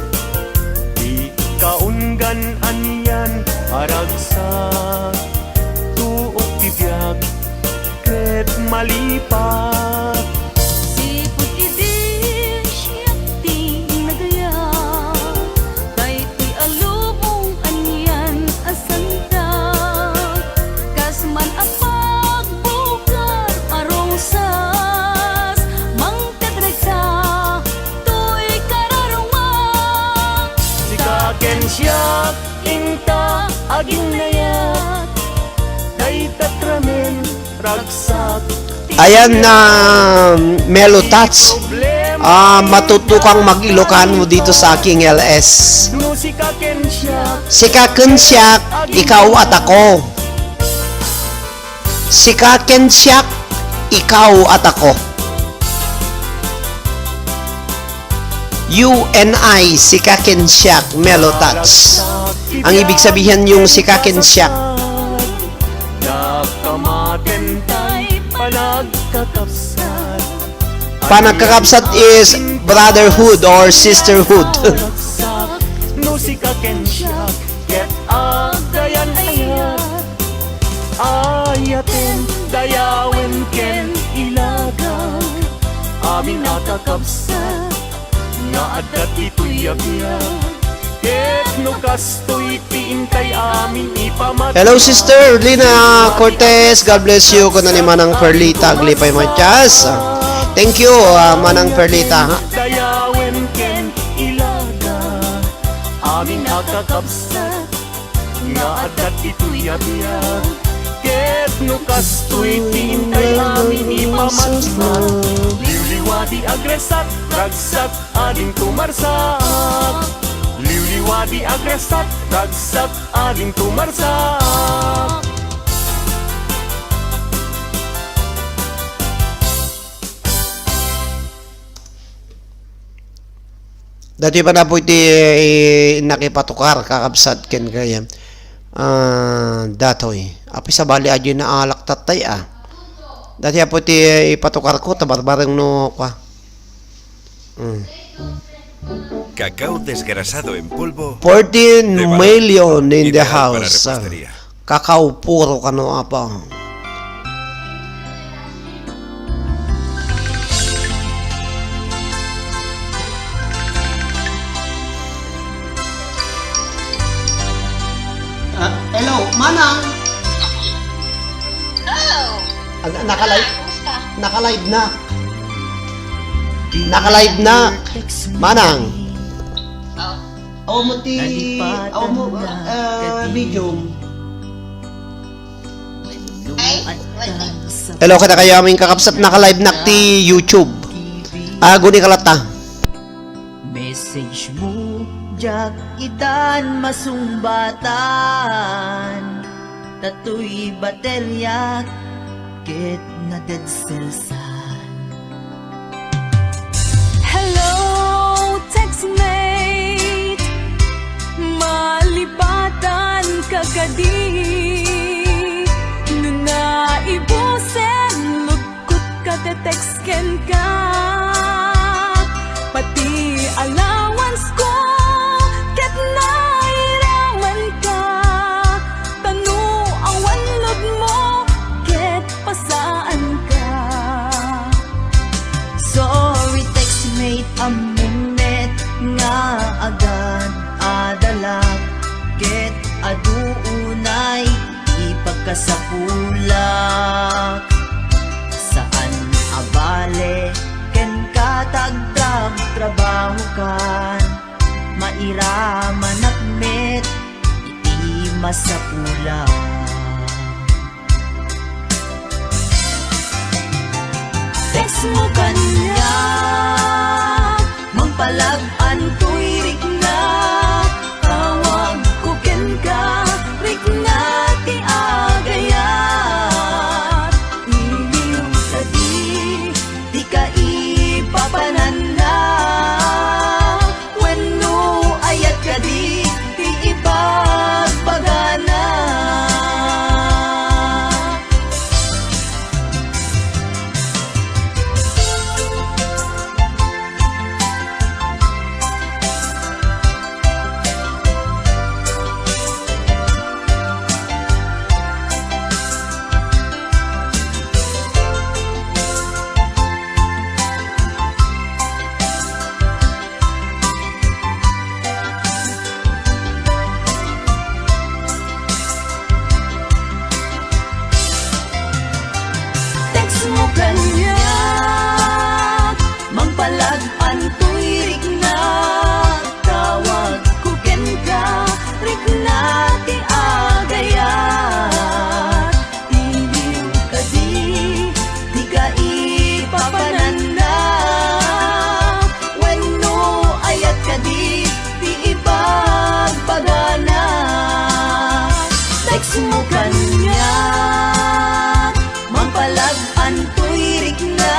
ti kaunggan anian a ragsak, tuok ti biag, ket malipat. Sipud idi siak ti nagayab, daytoy a lubong anian a santag, kas man a pagbukar a rosas, mangted ragsak toy kararuma. Sika ken siak, inta aginnayat, dayta ramen. Ayan na, Melo Touch. Ah, matuto kang mag-Ilocano dito sa aking L S. Sika ken siak, ikaw at ako. Sika ken siak, ikaw at ako. You and I, sika ken siak, Melo Touch. Ang ibig sabihin yung sika ken siak. Panagkakabsat is brotherhood or sisterhood. No sika ken siak, ket agdayan ayat. Ayaten, dayawen ken ilagan. Amin a kakabsat nga adda ditoy a biag. Ket no kastoy ti intay amin ipamat- Hello, Sister Lina Cortez. God bless you. Kuna ni Manang Perlita Aglipay Matias. Thank you, ah, Manang Perlita. Dayawen ken ilagan. Amin a kakabsat nga adda ditoy a biag. Ket no kastoy ti intay amin ipamatmat, liwliwa ti agressat, ragsak, ading tumarsak. Liwliwa ti agressat, ragsak, ading tumarsak. Datoy pay napoy ti, eh, nakipatukar, kakabsat, ken kayam. Ah, datoy. Apay, sabali, adyo naalak tatay, ah. Datoy apo ti, eh, ipatukar ko, ta barbareng no, kwa. Mm. Cacao desgrasado en polvo. Fourteen million in the house. Ideal para repostería. Kakao puro kano apa. Ah, hello, Manang. Hello. Ah, naka-live, kumusta? Naka-live na. Naka-live na. Manang. Oh. Aw mo ti, aw mo, ah, video. Ay, wala. Hello, kadakayo amin kakabsat, naka-live na ti YouTube. Ah, guni ka latta. Message mo, diak itan masungbatan. Datoy bateliak ket nadedselsan. Hello, textmate. Malipatan ka kadi? No naibusen, lugkot ka, te-text kenka. Pati allowance ko, ket nairaman ka. Ta no awan load mo, ket pasaanka. Sorry, textmate, ammom met nga agad-adalak, ket adu unay ipagkasapulak. Saan a bale kenka ta agtrabtrabahokan, mairamanak met iti masapulak. Mo kaniak, mangpalag-antoy rikna, tawagko kenka, rikna ti agayat. Iliw kadi ti kaipapananna, wenno ayat kadi ti ibagbagana. Text mo kaniak, mangpalag-antoy rikna, tawagko kenka, rikna ti agayat. Iliw kadi ti kaipapananna, wenno ayat kadi ti ibagbagana. Text mo kaniak, mangpalag-antoy rikna,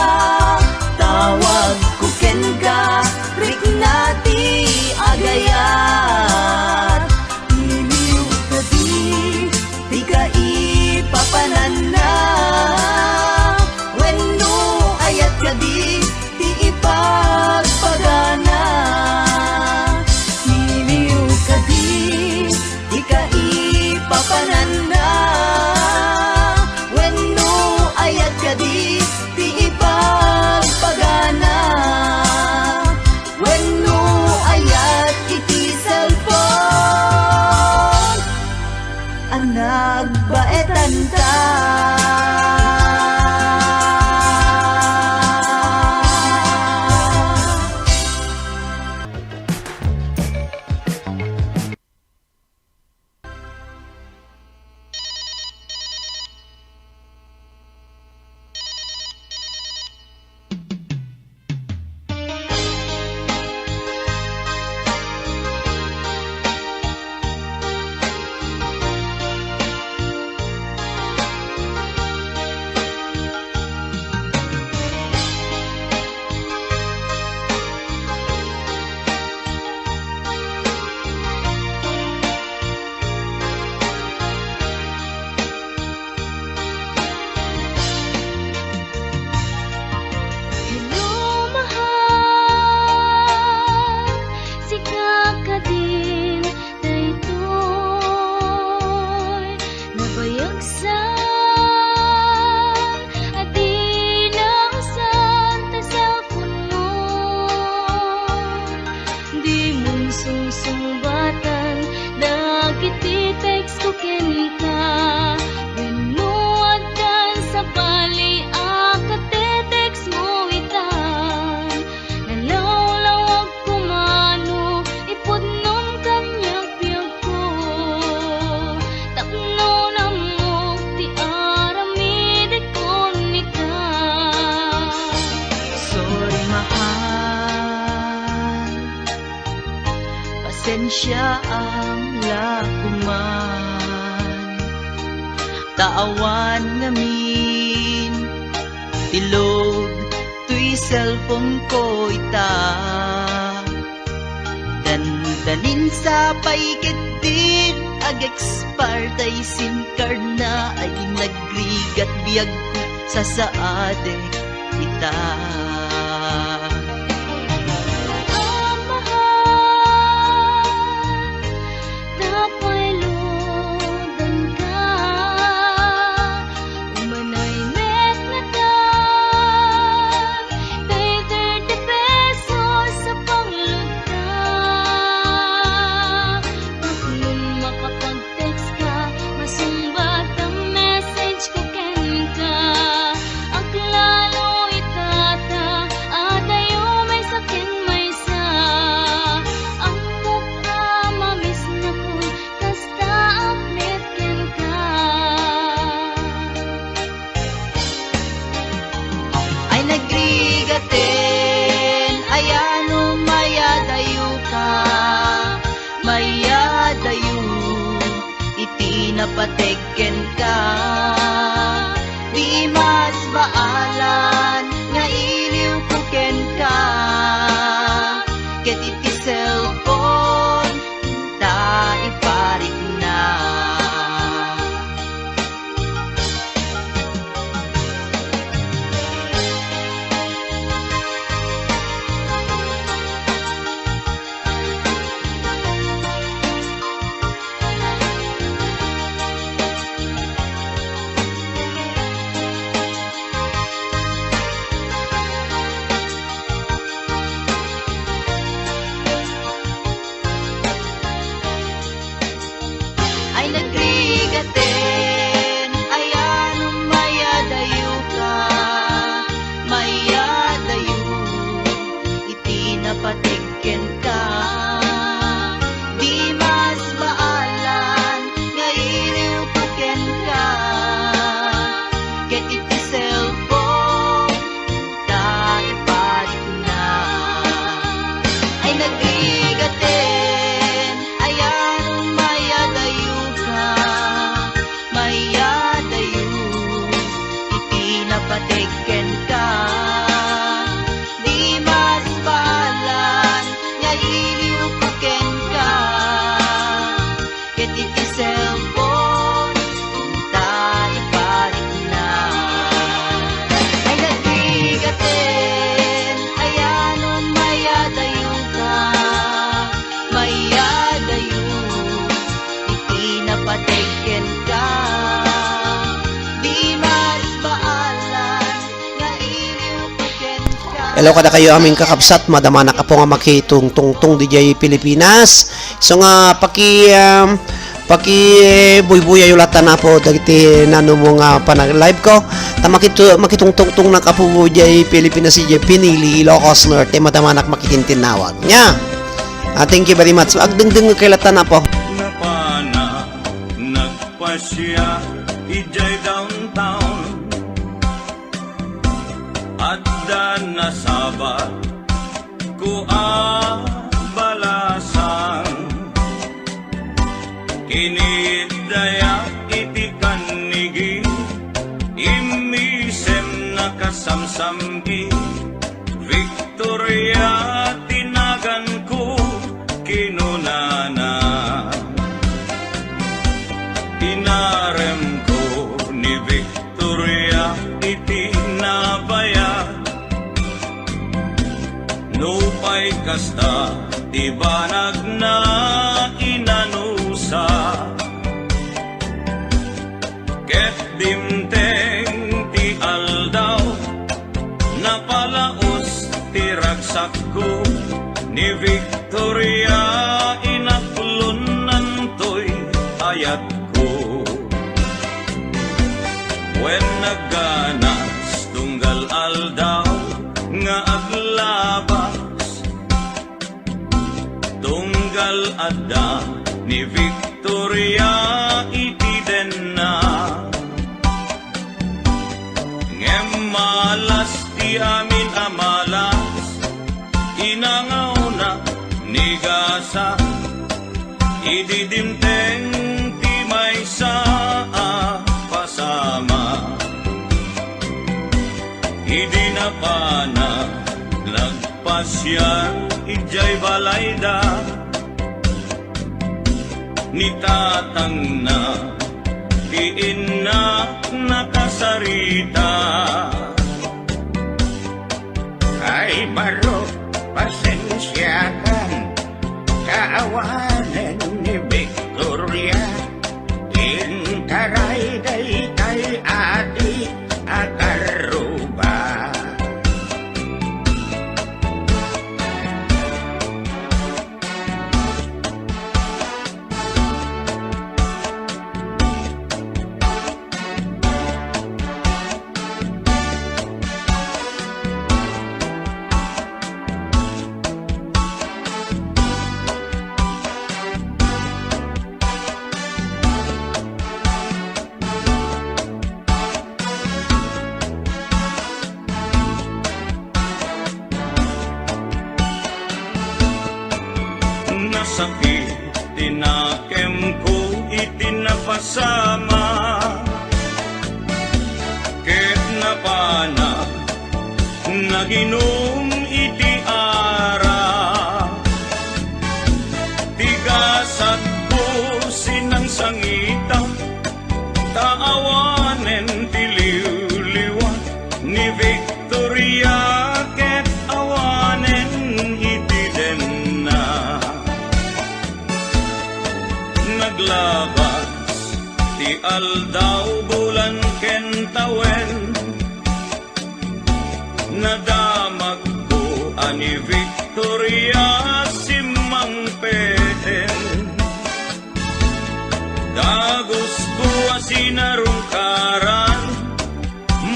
tawagko kenka, rikna ti agayat. Iliw kadi ti kaipapananna, wenno ayat kadi ti ibagbagana. Iliw kadi ti kaipapananna, wenno ayat kadi ti ibagbagana, wenno ayat iti cellphone a nagbaetanta. Hello, mahal, sika kadin daytoy nabayagsan a di nausan ta cellphone mo. Dimon sungsungbatan dagiti text ko kenka. Wenno addan sabali a katetext mo itan, nalawlawag koma no ipudnom kaniak biagko. Tapno nammok ti aramidek kon ita. Sorry, mahal. Pasensiaam la koman. Ta awan ngamin ti load toy cellphone ko ita. Dandanin sa pay ketdin ag-expire tay SIM card na ay nagrigat biagko, sasaadek ita. Amahal, tapay ludanka. Umanay met ngata tay thirty pesos a pangludda. Tapno makapag-text ka, masungbat a message ko kenka. Aglalo ita ta Hello kadakayo amin kakabsat, madamanak Apo nga makitungtungtong didiay Pilipinas. So nga paki, um, paki, eh, buybuyayo latta, Apo, dagiti nanumo nga panag-live ko. Ta makitu-, makitungtungtongnak Apo diay Pilipinas, diay Pinili, Ilocos Norte, madamanak makitintinnawag. Nya. Ah, thank you very much. Agdengdengngeg kay latta, Apo. Napana, nagpasiar, idiay downtown. Adda nasabat ko a balasang. Kiniddayak iti kannigi, immisem nakasamsamgi. Victoria ti naganko, kinunana. Inaremko ni Victoria iti nabayag. Nupay kasta ti banagna, inanusa. Ket dimteng ti aldaw, napalaos ti ragsakko, ni Victoria inaklonnantoy ayatko. Wen nagganas tunggal aldaw nga aglabas, tunggal adda ni Victoria iti denna. Ngem malas ti amin a malas, inangawna ni gasa, idi dimteng ti maysa a pasama. Idi napana, nagpasiar idiay balayda, ni tatangna, ti inna nakasarita. Ay, barok, pasensiakan, ta awanen ni Victoria, intaray daytay adi a tarruba. Nasakit ti nakemko iti napasama, ket napana, naginum iti arak. Ti gasatko sinangsangita, ta awanen ti liwliwa ni Victoria ket awanen iti denna. Naglabas ti aldaw, bulan ken tawen, nadamagko a ni Victoria simmangpeten. Dagusko a sinarungkaran,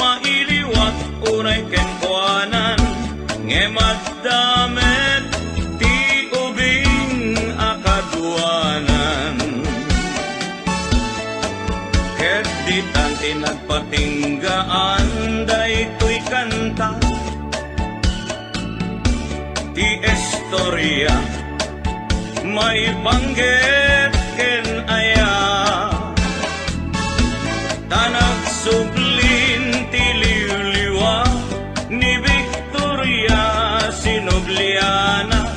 mailiwat unay kenkuanan, ngem adda met ti ubing a kaduanan. Ket ditan ti nagpatinggaan daytoy kanta. Ti istoria maipanggep ken aya, ta nagsublin ti liwliwa ni Victoria, sinubliana.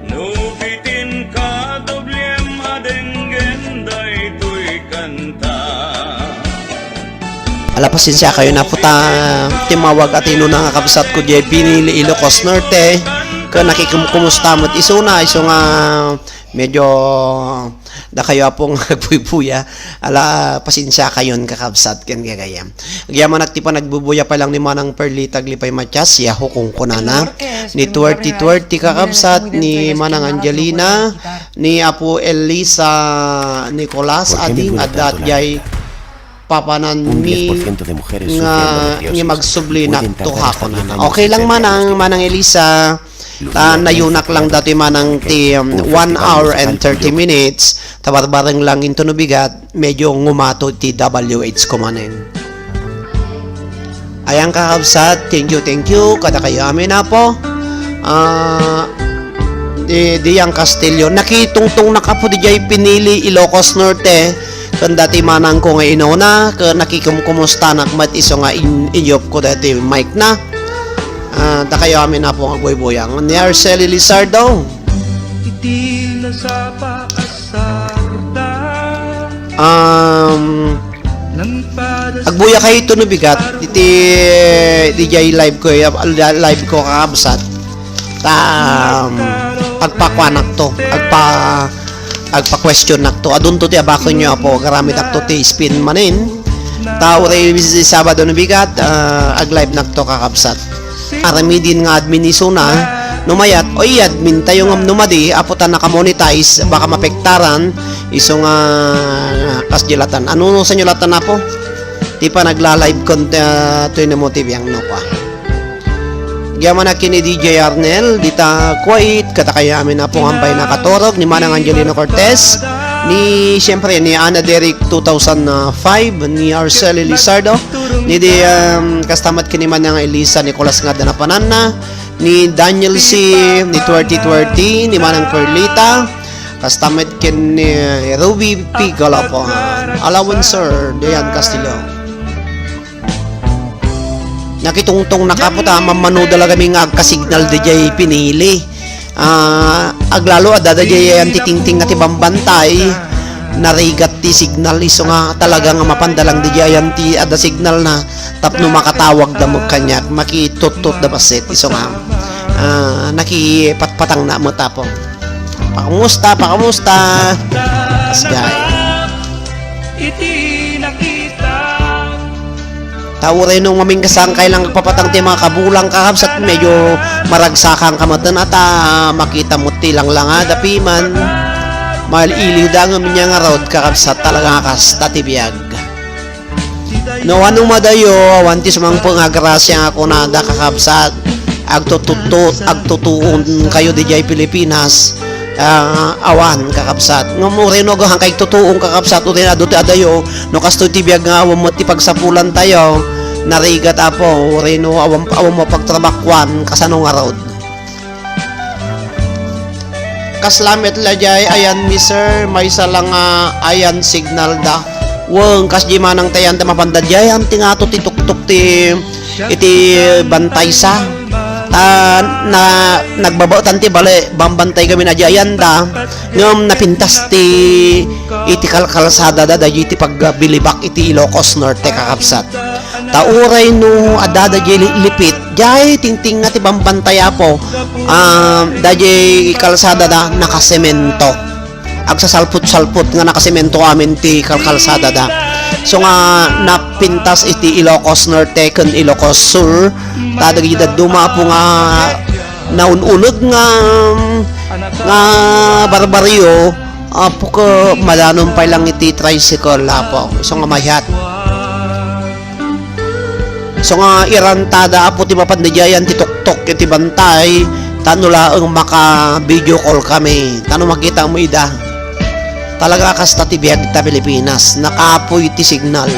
No bitin kadobliem a denggen daytoy kanta. Ala, pasensiakayo, Apo, ta timmawag a tinuna nga kabsatko diay Pinili, Ilocos Norte. Ken nakikumkumusta met isuna, isu nga medyo Dakayo, Apo, nga agbuybuya. Ala, pasensiakayon, kakabsat, ken gagayyem. Agyamanak ti panagbubuya pay lang ni Manang Perlita Aglipay Matias, Yahoo, kunkunana. Ni twenty twenty, kakabsat, ni Manang Angelina, ni Apo Elisa Nicolas, ading adda diay papananmi nga, nga magsubli nakto, kunana. Okay lang, Manang, Manang Elisa. Ta nayunak lang datoy, Manang, ti, um, one hour and thirty minutes. Ta barbareng lang into no bigat, medyo ngumato ti W H ko manen. Ayan, kakabsat, thank you, thank you kadakayo amin, Apo. Ah, di, di yang Castillo. Nakitungtong na kapo di jay pinili Ilocos Norte. Ken dati manang ko nga inuna, ken nakikumkumustanak met isu nga in-, inyop ko dati mic na. Ah, dakayo amin, Apo, nga agbuybuya. Ni Arceli Lizardo. Iti nasapa a sarta. Um, agbuya kayo ito no bigat. Iti, di jay live ko, eh, live ko, kakabsat. Ta, um, agpakuanak to. Agpa-, agpa-question nak to. Adunto ti abakenyo, Apo. Agaramidakto ti spin manen. Ta, uray Sabado no bigat, ah, ag-live nak to, kakabsat. Aramidin nga admin isuna, no mayat, o i-admin tayo ngem no madi, Apo, ta naka-monetize, baka mapektaran, isu nga, kas di latan. Ano no sa inyo latan, Apo? Ti panagla-live content, ah, toy na mo ti biang no kwa. Agyamanak ken ni D J Arnel, dita kuwait, kadakayo amin, Apo, nga ampay nakaturog, ni Manang Angelino Cortez, ni, siyempre, ni Ana Derrick two thousand five, ni Arceli Lizardo, ni di, um, kasta met ken ni Manang Elisa Nicolas nga adda napananna, ni Daniel C, ni twenty twenty, ni Manang Perlita, kasta met ken ni Ruby P Galapan. Alawan, sir, Dayan Castillo. Nakitungtong na kapo ta, mammanuda la kami nga agkasignal di jay pinili. Ah, aglalo adda da jay ayan ti tingting nga ti bambantay, narigat ti signal, isu nga talaga nga mapanda lang di jay ayan ti adda signal na tapno makatawag da met kaniak, makituttot da bassit, isu nga, ah, nakipatpatang na met, Apo. Pakamusta, pakamusta? Asgay. Iti nakita. Ta uray no mamingkasan kay lang agpapatang ti mga kabulang, kakabsat, medyo maragsakan ka met, ata makita mo ti langlanga, dapi man. Mail-iliw da ngem nia ngarud, kakabsat, talaga nga kasta ti biag. No, ano madayo, awan ti sumangpet nga grasya nga kunada, kakabsat. Agtututut, agtutuon kayo di jay Pilipinas. Ah, awan, kakabsat. Ngem uray no aghankay tutuon, kakabsat, uray adu ti adayo, no kastoy ti biag nga awan met ti pagsapulan tayo, narigat, Apo, uray no awan, awan mo pagtrabakuan, kasano ngarud? Kasla met la jay ayan, mister, maysa la nga ayan signal da. Wen, kas di manang tayan da mapanda jay, anti nga to ti tuktok ti iti bantay sa. Ta, na, nagbabaetan ti bale, bambantay kami na jay ayan da. Ngem napintas ti iti kalkalsada da, da iti pagbilibak iti Ilocos Norte, kakabsat. Ta uray no adda da jay li-, lipit, jay tingting nga ti bambantay, Apo. Ah, da jay kalsada da nakasemento. Agsasalput-salput nga nakasemento amin ti kalkalsada da. So nga napintas iti Ilocos Norte ken Ilocos Sur. Ta dagiti dadduma, Apo, nga naun-uneg nga, nga barbaryo, Apo, ket madanon pay lang iti tricycle, Apo. So nga mayat. So nga irantada, Apo, ti mapanda jay ayan ti tuktok iti bantay, ta no laeng maka-video call kami, ta no makita mo ida. Talaga kasta ti biag ta Pilipinas, nakapoy ti signal.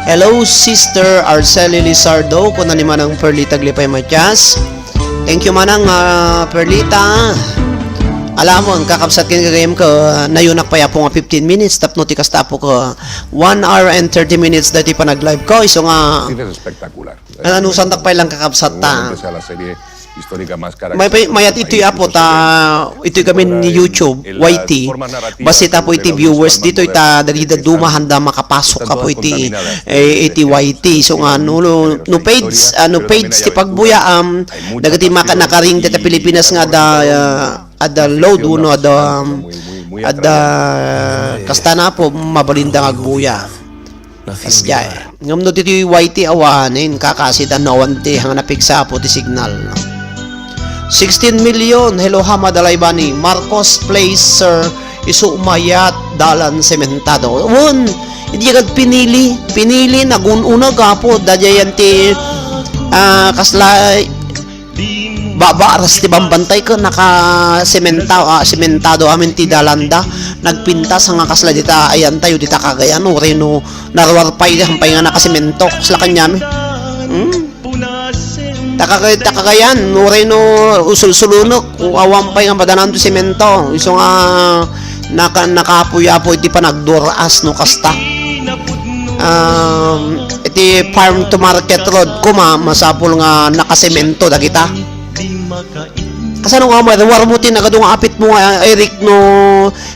Hello, Sister Arceli Lizardo, kuna ni Manang Perlita Aglipay Matias. Thank you, Manang, ah, Perlita. Alamon, kakabsat ken gagayem ko, nayunak pay, Apo, nga fifteen minutes, tapno ti kasta, Apo, ko, one hour and thirty minutes dati panag-live ko, isu nga, Tienes espectacular. Ano, santak pay lang, kakabsat, ta. Empezar la serie histórica más cara. May pay, mayat itoy, Apo, ta, itoy kami ni YouTube, Y T. Basta, Apo, iti viewers ditoy, ta, dagiti dadduma, handa makapasok, Apo, iti, eh, iti Y T. So nga, no, no, no page, ah, no page ti pagbuyaam, dagiti maka-, nakaring dita Pilipinas nga adda, ah, adda load wenno adda, um, Adda, kasta na po, mabalinda nga agbuya. Kasdiay. Ngem no ditoy Y T awanen, kakasi da no awan ti hanga napigsa po ti signal, no? Sixteen million, hello, Hama Dalaybani. Marcos Place, sir, isu mayat, dalan sementado. Wen, idi agad pinili, pinili, nagun-unag apo, dadayan ti, ah, kasla, babaras ti bambantay ken nakasementa-, ah, sementado amin ti dalanda. Nagpintas nga kasla dita ayantayo dita Cagayan, uray no naruar pay, hampay nga nakasemento, kasla kaniami. Hmm? Ta Caga-, ta Cagayan, uray no usulsulunek, awan pay nga madananto semento. Isu nga naka-, nakapuyapo iti panagduras no kasta. Um, iti farm to market road koma, masapul nga nakasemento dagita. Kasano nga, maruar mo ti nagadu nga apit mo nga, Eric, no,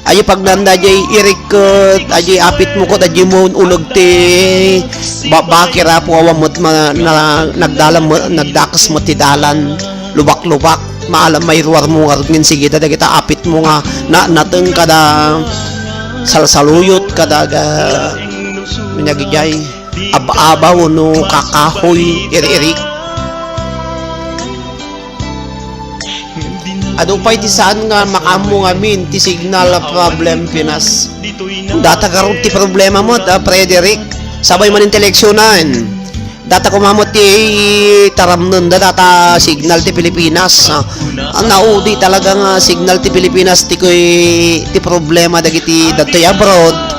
ayo pagnanda jay Eric, ket ayo apit mo, ket ayo mo uneg ti ba-, bakir apo, awan met ma-, na-, nagdalan mo, nagdakes mo ti dalan, lubak-lubak, maalam, mairuar mo ngarud ngin sigida dagita apit mo nga na-, nateng kada salsaluyot, kada ga-, manyagijay, ab-abaw no kakahoy, iri-iri. Adu pay ti saan nga makaammo ngamin ti signal problem Pinas. Data garud ti problema mo, da, Frederick. Sabay man ti eleksyonan. Data koma met ti taramnenda data signal ti Pilipinas. Ah, naudi talaga nga signal ti Pilipinas ti kuy, ti problema dagiti datoy abroad.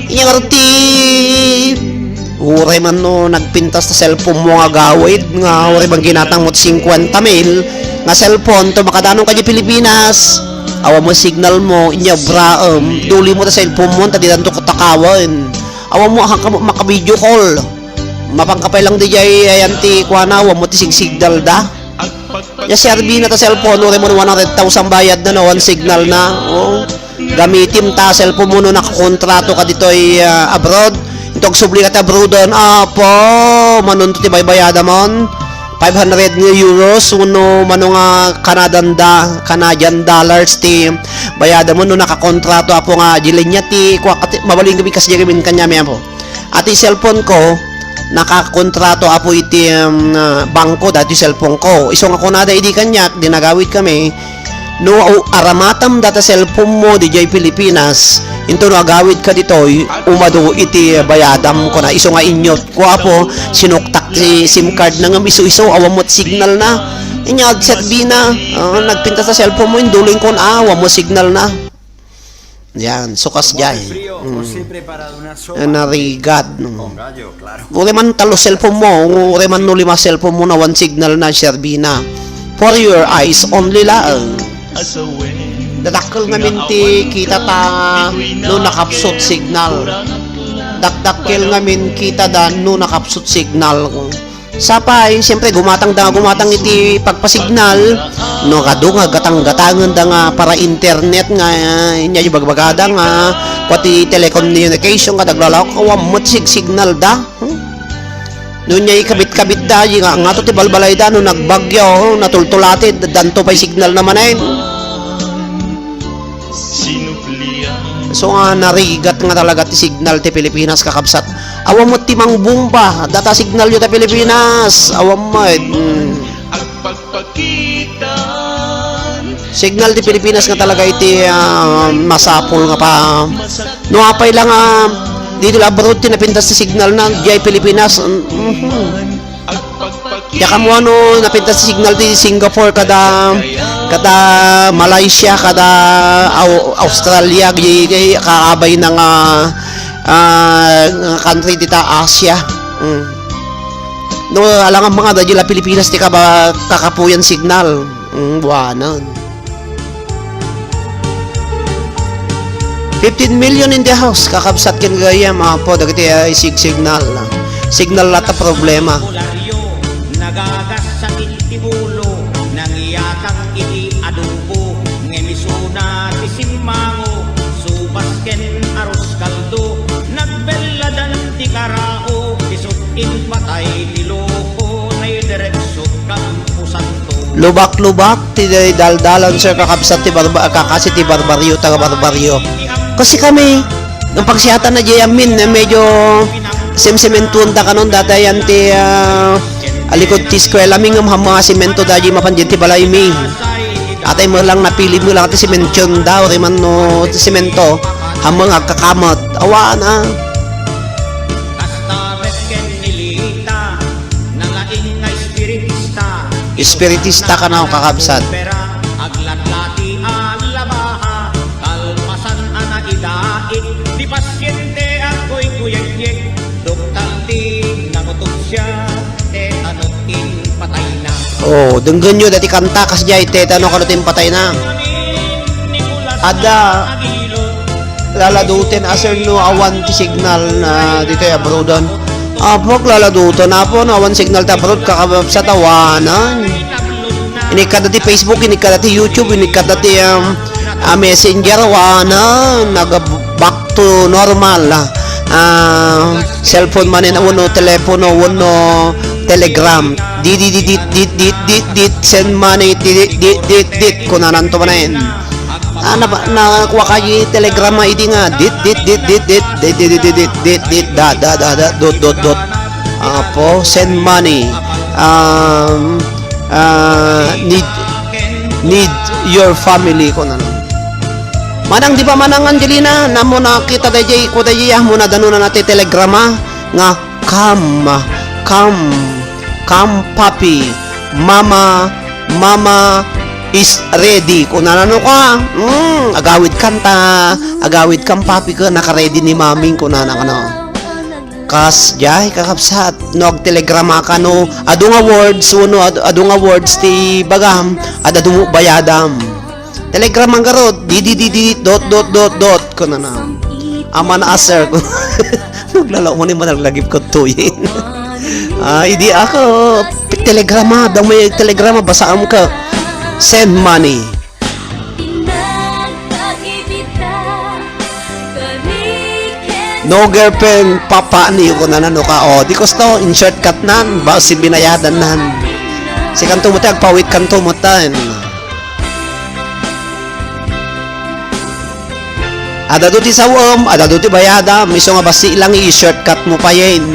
Inya ngarud ti uray man no nagpintas ta cellphone mo nga agawid, nga uray man ginatang mo ti singkuenta mil nga cellphone, to makadanon ka di Pilipinas, awan mo signal mo, inya braem, duli mo ta cellphone mo, ta didanto katakawen. Awan mo, ahan ka mo maka-video call. Mapan ka pay lang di jay, ayan ti kuana, awan mo ti sigsignal da. Ya, serbi na ta cellphone, uray mo one hundred thousand bayad na, no, one signal na. Oh. Gamitim ta cellphone mo no nakakontrato ka ditoy, ah, abroad. Ito agsubli ka ti abroad, apo, manunto ti baybayada mon. Five hundred nga euros, uno, mano nga Canadian da-, Canadian dollars ti bayada mo no nakakontrato, apo, nga di linya ti, kua, kati, mabalin gamin kas di gamin kanya, mi, apo. Ati cellphone ko, nakakontrato, apo, iti, um, ah, bangko, dati cellphone ko. Isu nga kunada idi kaniak, di nagawid kami, no, u-, aramatam data cellphone mo, di jay Pilipinas, into no agawid ka ditoy, umadu iti bayadam, kuna isu nga inyot. Kua, apo, sinuktak ti SIM card na ngem isu-isu, awan mo ti signal na. Inya, agserbi na, ah, nagpintas ta cellphone mo, induling kon, ah, awan mo signal na. Yan, sukas jay. Mm. Narigat, no. Uray man talo cellphone mo, uray man no lima cellphone mo, na one signal na, serbi na. For your eyes only laeng. Dadakkel ngamin ti kita ta no nakapsut signal. Dakdakkel ngamin kita da no nakapsut signal. Sapay, siyempre, gumatang da, gumatang iti pagpasignal. No, kadu nga gatang-gatangen da nga para internet nga, ah, inya ibagbagada nga, pati telecommunication, kada aglalawak, awan met sigsignal da. Hmm? No, inya ikabit-kabit da, di nga, ngato ti balbalay da, no, nagbagyo, natultulati, danto pay signal na manen. So nga, narigat nga talaga ti signal ti Pilipinas, kakabsat. Awan met ti mangbomba, data signal yo ta Pilipinas. Awan met. Mm. Signal ti Pilipinas nga talaga iti, ah, masapul nga pa. No, apay lang, ah, dito la abroad ti napintas ti signal na, diay Pilipinas. Mm, mhm. Diak ammo no napintas ti signal ti Singapore kada, kada Malaysia, kada Au-, Australia, di, di, kaabay na nga, ah, nga country dita Asia. Mm. No, alangan mga da, di la Pilipinas ti kaba-, kakapuyan signal. Mm, buwanan. Fifteen million in the house, kakabsat ken gayam, apo, dagiti, ah, isig signal. Signal la ta problema. Popularyo, nagagasakit ti ulo, nangyatang iti adobo, ngem isuna ti simmango, subas ken arroz caldo, nagbelladan ti karao, isut impatay ti loko, naidiretso kamposanto. Lubak-lubak ti daldalon, sir, kakabsat ti barba-, kakasi ti barbaryo, taga barbaryo. Kasi kami, ang pagsiatan na diay amin, eh, medyo semsementuan da kanon, datayan ti, ah, alikod ti eskwela mi, ngem hamma nga semento da diay mapan diay ti balay mi. Atay mo lang, napili mo lang ti semention da, uri man no ti semento, hamma nga agkakamat. Awan, ah. Kasta met ken ni Lita, nalaing nga espiritista. Espiritista kano, kakabsat. Opera, agladlati a labaha, kalpasan a naidaik, ti pasiente a kuykuyekye, doktal ti nangutopsia, tetano ti patayna. Oh, denggenyo dati kanta, kasdiay, tetano kano ti patayna. Adda laladuten a, sir, no awan ti signal na ditoy abroadan. Apo, laladuten, apo, no awan signal ti abroad, kakabsat, awanan. Inikkat ti Facebook, inikkat ti YouTube, inikkat ti, um, ah, Messenger, awanan. Nag-, back to normal, ah, cellphone manen, wenno telepono, wenno Telegram. Dit, dit, dit, send money, dit, dit, dit, dit, dit, kunananto manen. Ah, na, na, kuha kayo telegrama idi nga, dit, dit, dit, da, da, da, da, dot, dot, dot. Apo, send money. Um, ah, need, need your family, kunana. Manang di ba manang Angelina, namo nakita dayjay, ko dayjay, ah, mo nadanona na ti telegrama, nga, "Come, come, come, papi. Mama, mama is ready." Kunana no ka, mm, agawid kanta, agawid kan papi ka, naka-ready ni maming, kunana kano. Kasdiay, kakabsat, no agtelegrama ka, no, adu nga words, wenno ad-, adu nga words ti bagam, ad-adu mo bayadam. Telegram man garud, di, di, di, di, dot, dot, dot, dot, kunana. Aman a, sir, kun-, naglalaw mo ni manang lagip ko tuyin. Ah, idi ako, telegrama, daw may telegrama, basaam ka. Send money. No girlfriend, papa ni, kunana no ka. O, di gusto, in shortcut nan, ba, si binayadan nan. Si kanto mo ti, agpawit kanto mo tan. Adado ti sawem, adado ti bayadam, isu nga basi lang i-shortcut mo payen.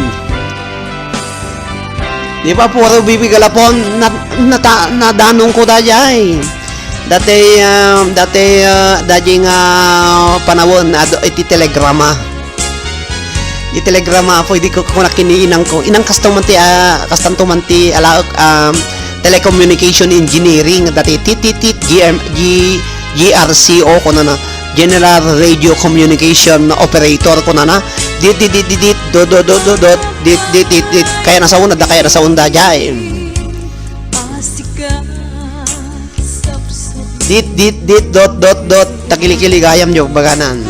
Di ba, puro bibi galapon, na, nata-, nadanong ko dayay. Dati, ah, dati, ah, dayay nga panawen, adu-, iti telegrama. Di telegrama, pwede ko kunak ken ni inang ko. Inang, kasto man ti, ah, kastanto man ti alaek, um, telecommunication engineering, dati tit, tit, tit, G M, G, G R C O, kunana, General Radio Communication Operator, kunana, dit, dit, dit, dit, dit, dot, dot, dot, dot, dot, dit, dit, dit, dit, kaya nasaon, adda kaya nasaon dayay. Dit, dit, dit, dot, dot, dot, takili-kili gayam jo baganan.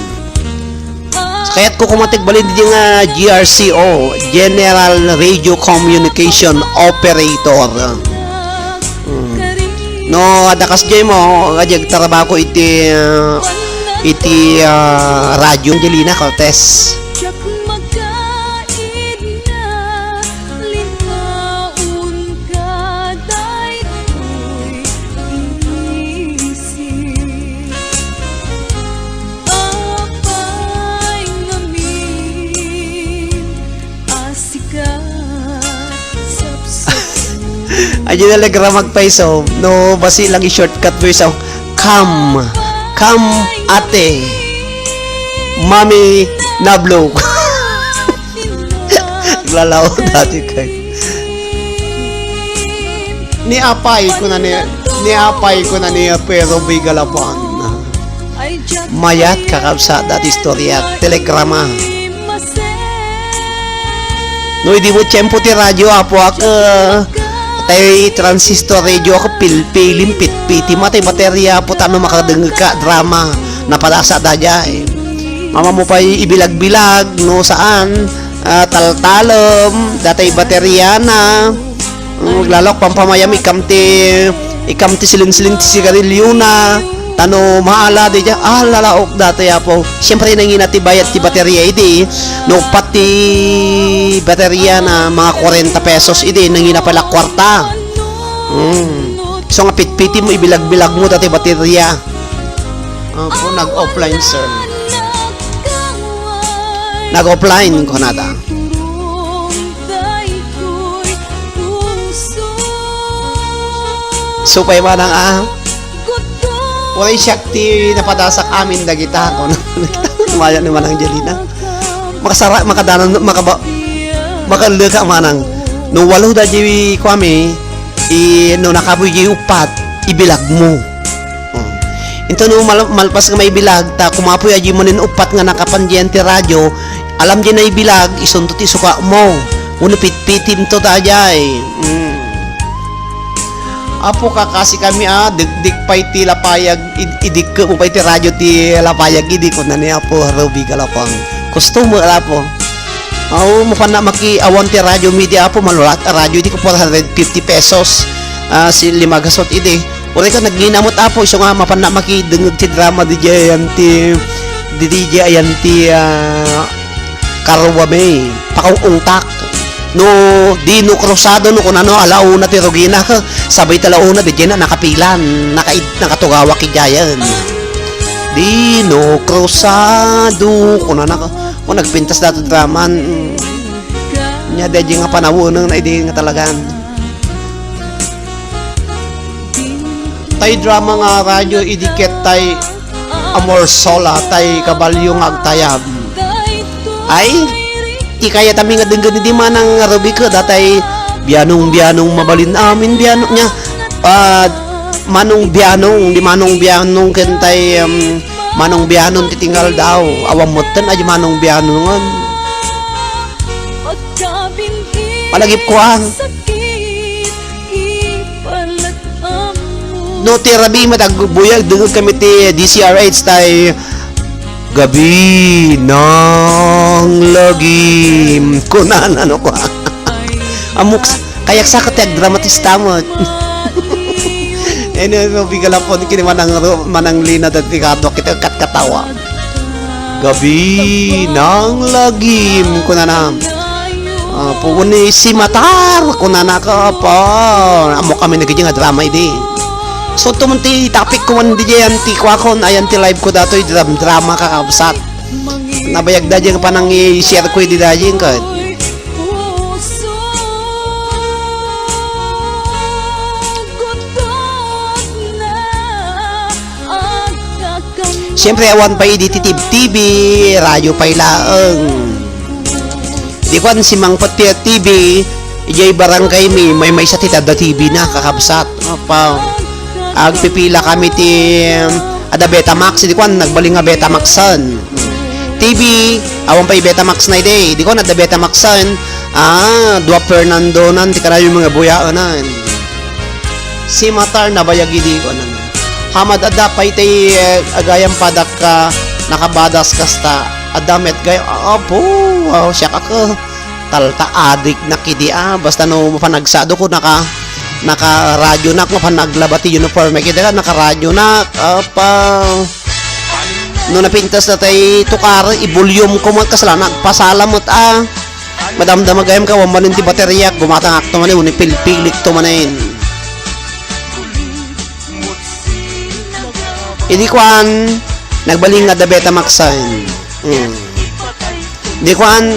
Kayat ko kumatik balin di nga G R C O, General Radio Communication Operator. Mm. No, adda kasdiay mo, nga agtarabako iti, ah, iti, ah, radyo, Angelina Cortez. Lintaon ka daytoy inisip. Apay ngamin a sika sapsap. Ay, di talaga magpaiso. No, basi lang i-shortcut mo yung come. Come, ate. Mami, nablog. Naglalaw dati kay. Ni apay ko na ni, ni apay ko na ni, pero bigalapan. Mayat, kakabsat, dati istorya, telegrama. No, idi mo tiyempo ti radyo, apo ak, eh, tay transistor radio ak, pilpilim, pitpiti, matay baterya, apo, tano makadengeg ka, drama, napadasa dayay. Mama mo pay ibilag-bilag, no, saan, ah, taltalem, datay baterya na. Mm, lalok pampamayam, ikam ti, ikam ti siling-siling ti sigarilyo na. Tano maala, di dia, ah, lalaok dati, apo. Siyempre, nangina ti bayad ti baterya idi. No, pati baterya na mga kwarenta pesos idi, nangina pala kwarta. Mm. So nga pitpitim, ibilag-bilag mo dati baterya. Opo, nag-offline, sir. Nag-offline, kunada. Supay manang, ah. Uray siak ti napadasak amin dagita, kun-, maya ni Manang Jelina. Makasara-, makadanan, makaba-, makalleka manang. No walo da di kuami, i-, no nakapuy di uppat, ibilag mo. Hmm. Into no mal-, malpas nga maibilag, ta kumapuy a di manen uppat nga nakapan diyan ti radyo, alam di naibilag, isunto ti suka mo. Wenno pitpitim to ta diay. Hmm. Apo, kakasi kami, ah, dikdik pay ti lapayag, id-, idikke mo pay ti radyo ti lapayag idi, kuna ni Apo Ruby Galapang. Customer, Apo. Aw, mapanna maki-, awan ti radyo media, Apo, manulat a radyo, idi ko four hundred fifty pesos. Ah, si lima gasot idi. Uray ka nagninamot, Apo, isu nga mapanna makidengeg ti drama di ayan ti, di, di ayan ti, ah, Karwa May, pakaung-ungtak. No, Dino Cruzado, no, kunano, alauna ti rugina, sabay ta launa, di na nakapilan, naka-, nakatugawak idiayen. Dino Cruzado, kunana ka, o nagpintas dati draman, mm. Nya, di nga panaweneng na idi nga talagan. Tay drama nga radyo, idi ket tay Amor Sola, tay kabalio nga agtayab. Ay, ti kayatami nga denggen idi Manang Ruby ket datay bianong, bianong mabalin amin, bianong nya, ah, Manong Bianong, di Manong Bianong ken tay, um, Manong Bianong ti tingal daw. Awan metten a di Manong Bianongen. Palagip ko, ah. No, ti rabii met agbuyag, dengeg kami ti D C R H tay, "Gabi nang lagim." Kunana, no, kwa. Amok, kayak sa ka ti agdramatista met. Eno, no, bigalapon kini Manang Ro-, Manang Lina dati Ricardo, kita katkatawa. "Gabi nang lagim," kunana. Ah, puon ni si Matar, kunana ka pa. Ammok amin dagiti nga drama idi. So, tumon ti topic ko man di ayan ti kuakon, ayan ti live ko datoy, dram-, drama, kakabsat. Nabayag da diyan panang i-share ko idi da diyan ket. Siyempre, awan pay idi ti T V, radyo pay laeng. Di kuan, simmangpet ti T V, idiay barangay mi, maymaysa ti adda T V na, kakabsat. Apa, agpipila kami ti, um, adda Betamax, di kuan, nagbalin nga Betamaxen. T V, awan pay Betamax na idi, di kuan, adda Betamaxen. Ah, dua Fernandonan, ti kanayon mga buyaenan. Si Matar nabayag idi, kuan, Hamad adda pay ti, eh, agayam padak ka nakabadas kasta. Adda met gay-, apo, wow, siak a ka. Talta adik na kidi, ah. Basta no mapanagsado ko naka, naka radyo nak, mapanaglaba ti uniform, kidi ka, naka radyo nak. Apa. No napintas na tay tukar, i-volume ko met kasla nagpasala met, ah. Madamdama gayam ka, awan manen ti bateriak, gumatangak to manen, wenno pilpilik to manen. Idi kuan, nagbalin nga adda Betamaxen. Mm. Di kuan,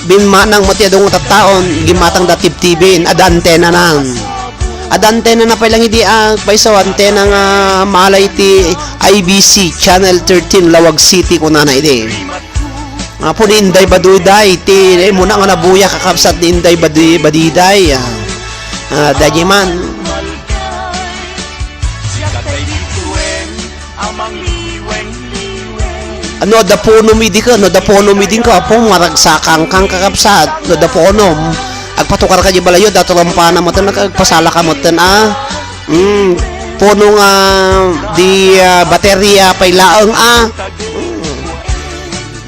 bimmanang met ti adu nga tattaon, gimmatang da T V-en, adda antenanan. Adda antena na pay lang idi, ah, payso, antena nga malay ti I B C, Channel thirteen, Laoag City, kunana idi. Apo ni Inday Baduday, ti, eh, muna nga nabuya, kakabsat ni Inday Badi-, Badiday, ah. Ah, daji man. Ano, adda punom idi ka, no, adda punom idi ka, apo, maragsakang kang kakabsat, no, adda punom. Agpatukar ka di balayo, adda tulampana mo, agpasala ka mo, ah. Mm, puno nga di, ah, baterya pay laeng, ah. Mm.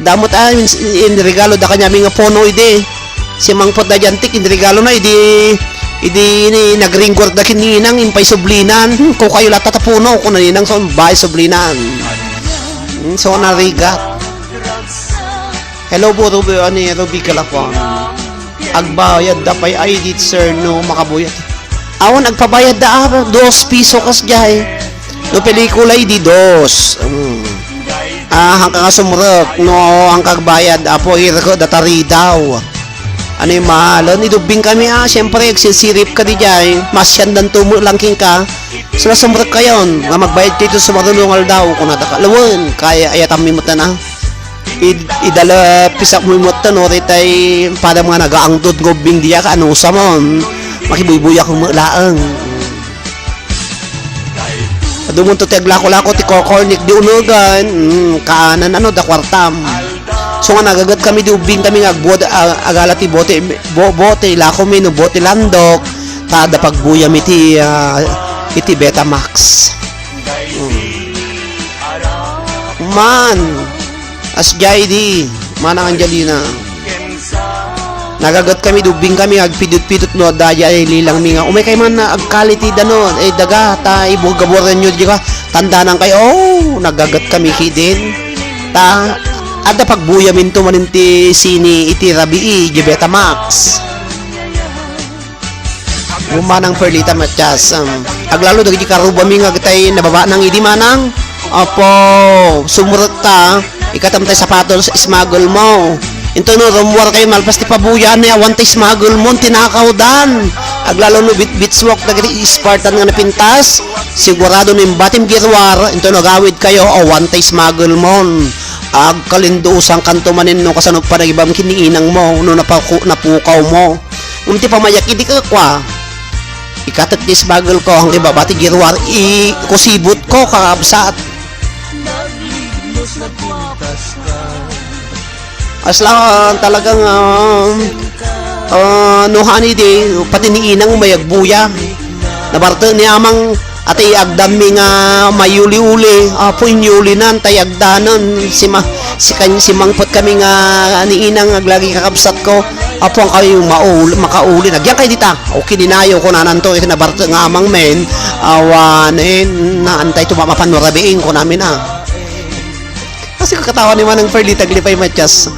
Damo met, ah, in, inregalo da kaniami nga puno idi. Simmangpet da diay antik, inregalo na idi, idi ni nagringgor da ken ni Inang, impay sublinan. Hmm, ko kayo latta ta puno, kuna ni Inang, so, bay sublinan. Hmm, so, narigat. Hello po, Ruby, ani, Ruby Galapon. Agbayad da pay ay dit, sir, no makabuyat. Awan agpabayad da, ah, dos piso kasdiay. No pelikula idi dos. Mm. Ah, hangka nga sumrek, no, hangka agbayad, apo, irko da taridaw. Ano yung mahalan? Idubbing kami, ah, siyempre, agsisirip ka di jay. Masyan dan tumo lang king ka. Sila sumrek kayon, nga magbayad kayo sa marunong aldaw, kung nata ka. Lawen, kaya ayatan mi matan, ah. Id-, idala pisak mo yung matan, no, retay, padam nga nagaangdod, gobbing diya ka, ano, samon. Makibuybuyak mo laeng. Adu mo to ti aglako-lako ti kokornik di unugan, mm, kaanan ano da kwartam. So nga nagagat kami di ubbing kami nga agbuad, a-, agala ti bote, bo-, bote, lako mi no bote landok, ta adda pagbuyam iti, ah, iti Betamax. Mm. Man, as J D, Manang Angelina. Nagagat kami, dubbing kami, agpidut-pidut no, adda diay lilang mi nga, umay kay man na agkali ti dano, eh, daga, ta ibuggaburan nyo, di ka, tandanan kayo, oh, nagagat kami kidin. Ta, adda pagbuya minto manin ti sini iti rabii, di Betamax. Manang Perlita Matias, um, aglalo dagiti karubami nga agtay nababa nang idi manang. Apo, sumurot ta, ikatam tay sapatos, smuggle mo. Into no, rummuar kayo, malpas ti pabuya, ni awan tay smuggle mo, tinakaw dan. Aglalo no, bit-, bitswak dagiti Spartan nga napintas, sigurado no imbatim giruar, into no, agawid kayo, awan tay smuggle mo. Agkalindusan kanto manen no, kasano panagibam ken ni inang mo, no, napaku-, napukaw mo. Ngem ti pamayak idi kakua, ikatek ti smuggle ko, ang ibaba ti giruar, i-, kusibot ko, kakabsat. Asla, talagang, um, uh, no, honey, di, pati ni inang may agbuya. Nabarte ni amang, ati agdammi nga mayuli-uli, apo inyulinan, tay agdanan, si ma-, si kan-, si mangpet kami nga ni inang aglagi kakabsat ko, apo ang kayo maul-, makauli, nagyan kayo dita, okay dinayo, kunananto, iti nabarte nga amang men, awanen, naantay to mapanurabiing, kunamin, ah. Kasi kakatawa ni Manang Perlita, aglipay Matias.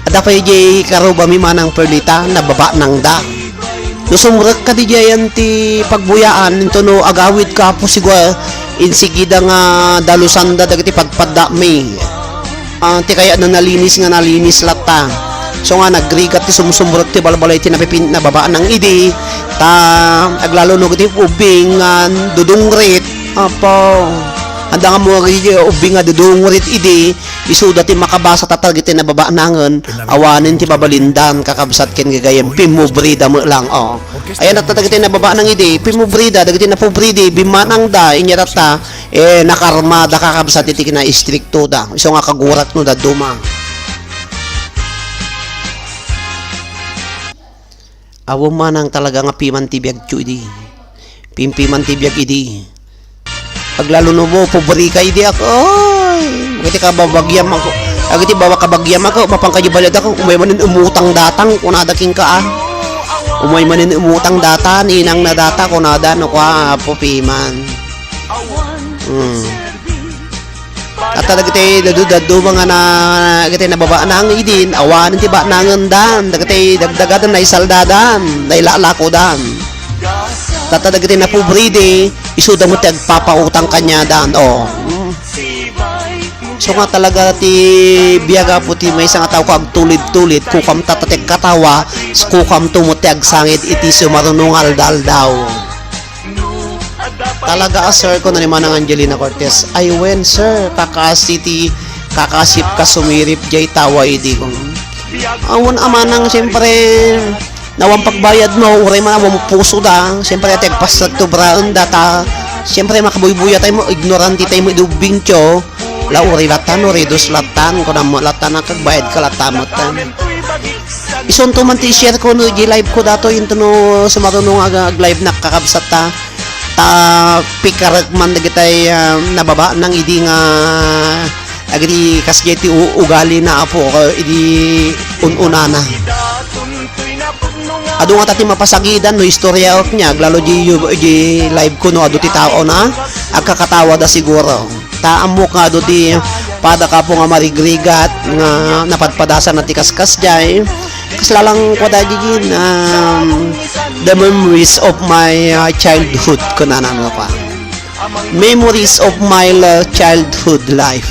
Adda pay jay karubami Manang Perlita, nababa nang da. No sumrek ka di jayan ti pagbuyaan, into no agawid ka, apo sigua, insigida nga dalusan da dagiti padpadda mi. Ah, ti kayat na nalinis nga nalinis latta. So nga nagrigat ti sumsumrek ti balbalay ti napipin-, nababa nang idi, ta aglalo no ti ubing nga dudungrit. Apo. Anda nga mo agi ubing nga dudungrit idi, isuda ti makabasa ta dagiti nababa nangen, awanen ti babalindan, kakabsat ken gagayem, pimmubrida met lang, oh. Ayan, ta dagiti nababa nang idi, pimmubrida, dagiti napubridi, bimmanangda, inya tatta, eh, nakarmada, kakabsat iti kinaistriktoda. Isu nga kagurat no dadduma. Awan manang talaga nga piman ti biagto idi. Pimpiman ti biag idi. Aglalo no mo, pobre ka idi ako. Ay, agiti kababagiam ako. Agiti bawa kabagiam ako, mapan kadi balad ako, umay manen umutang datang, kunada king ka, ah. Umay manen umutang data, ninang na data, kunada, no, kwa, apo piman. Hmm. At dagiti dadu-, dadu mga na, dagiti nababa nang idin, awan ti ba nangendan, dagiti dagdagadan, naisaldadan, nailalakodan. Tatta dagiti napobre idi, isuda mo ti agpapautang kaniadan, oh. So nga talaga ti biag, apo, ti maysa nga tao ko agtulid-tulid, kukam tatta ti agkatawa, kukam to mo ti agsangit iti sumaruno nga alda-aldaw. Talaga a, sir, kuna ni Manang Angelina Cortez. Ay, wen, sir, kakasi ti, kakasip ka sumirip jay tawa idi ko. Awan a manang, siyempre, nawan pagbayad mo, uray man awan mo puso da. Siyempre, ati agpasagtubraen data. Siyempre, makabuybuya tayo mo, ignorante tayo mo, idubbingcho. La, uri latan, uri dos latan, kuna mo latan, ang kagbayad ka latan mo tan. Isunto man ti share ko no, iji live ko dato, into no, sumaruno nga ag-, ag-live na kakabsat ta. Ta, pikarek man dagitay, ah, nababa nang idi nga, agri kas jay ti u-, ugali na apo, ka idi un-unana. Adu nga ta ti mapasagidan no istorya ok niya, aglalo di, di live ko no, adu ti tao na, agkakatawa da siguro. Ta ammok nga adu ti pada kapo nga marigrigat nga napadpadasan na ti kaskas jay. Kas lalang kwa da gigin, um, The memories of my, uh, childhood, kunana nga pa. Memories of my, uh, childhood life.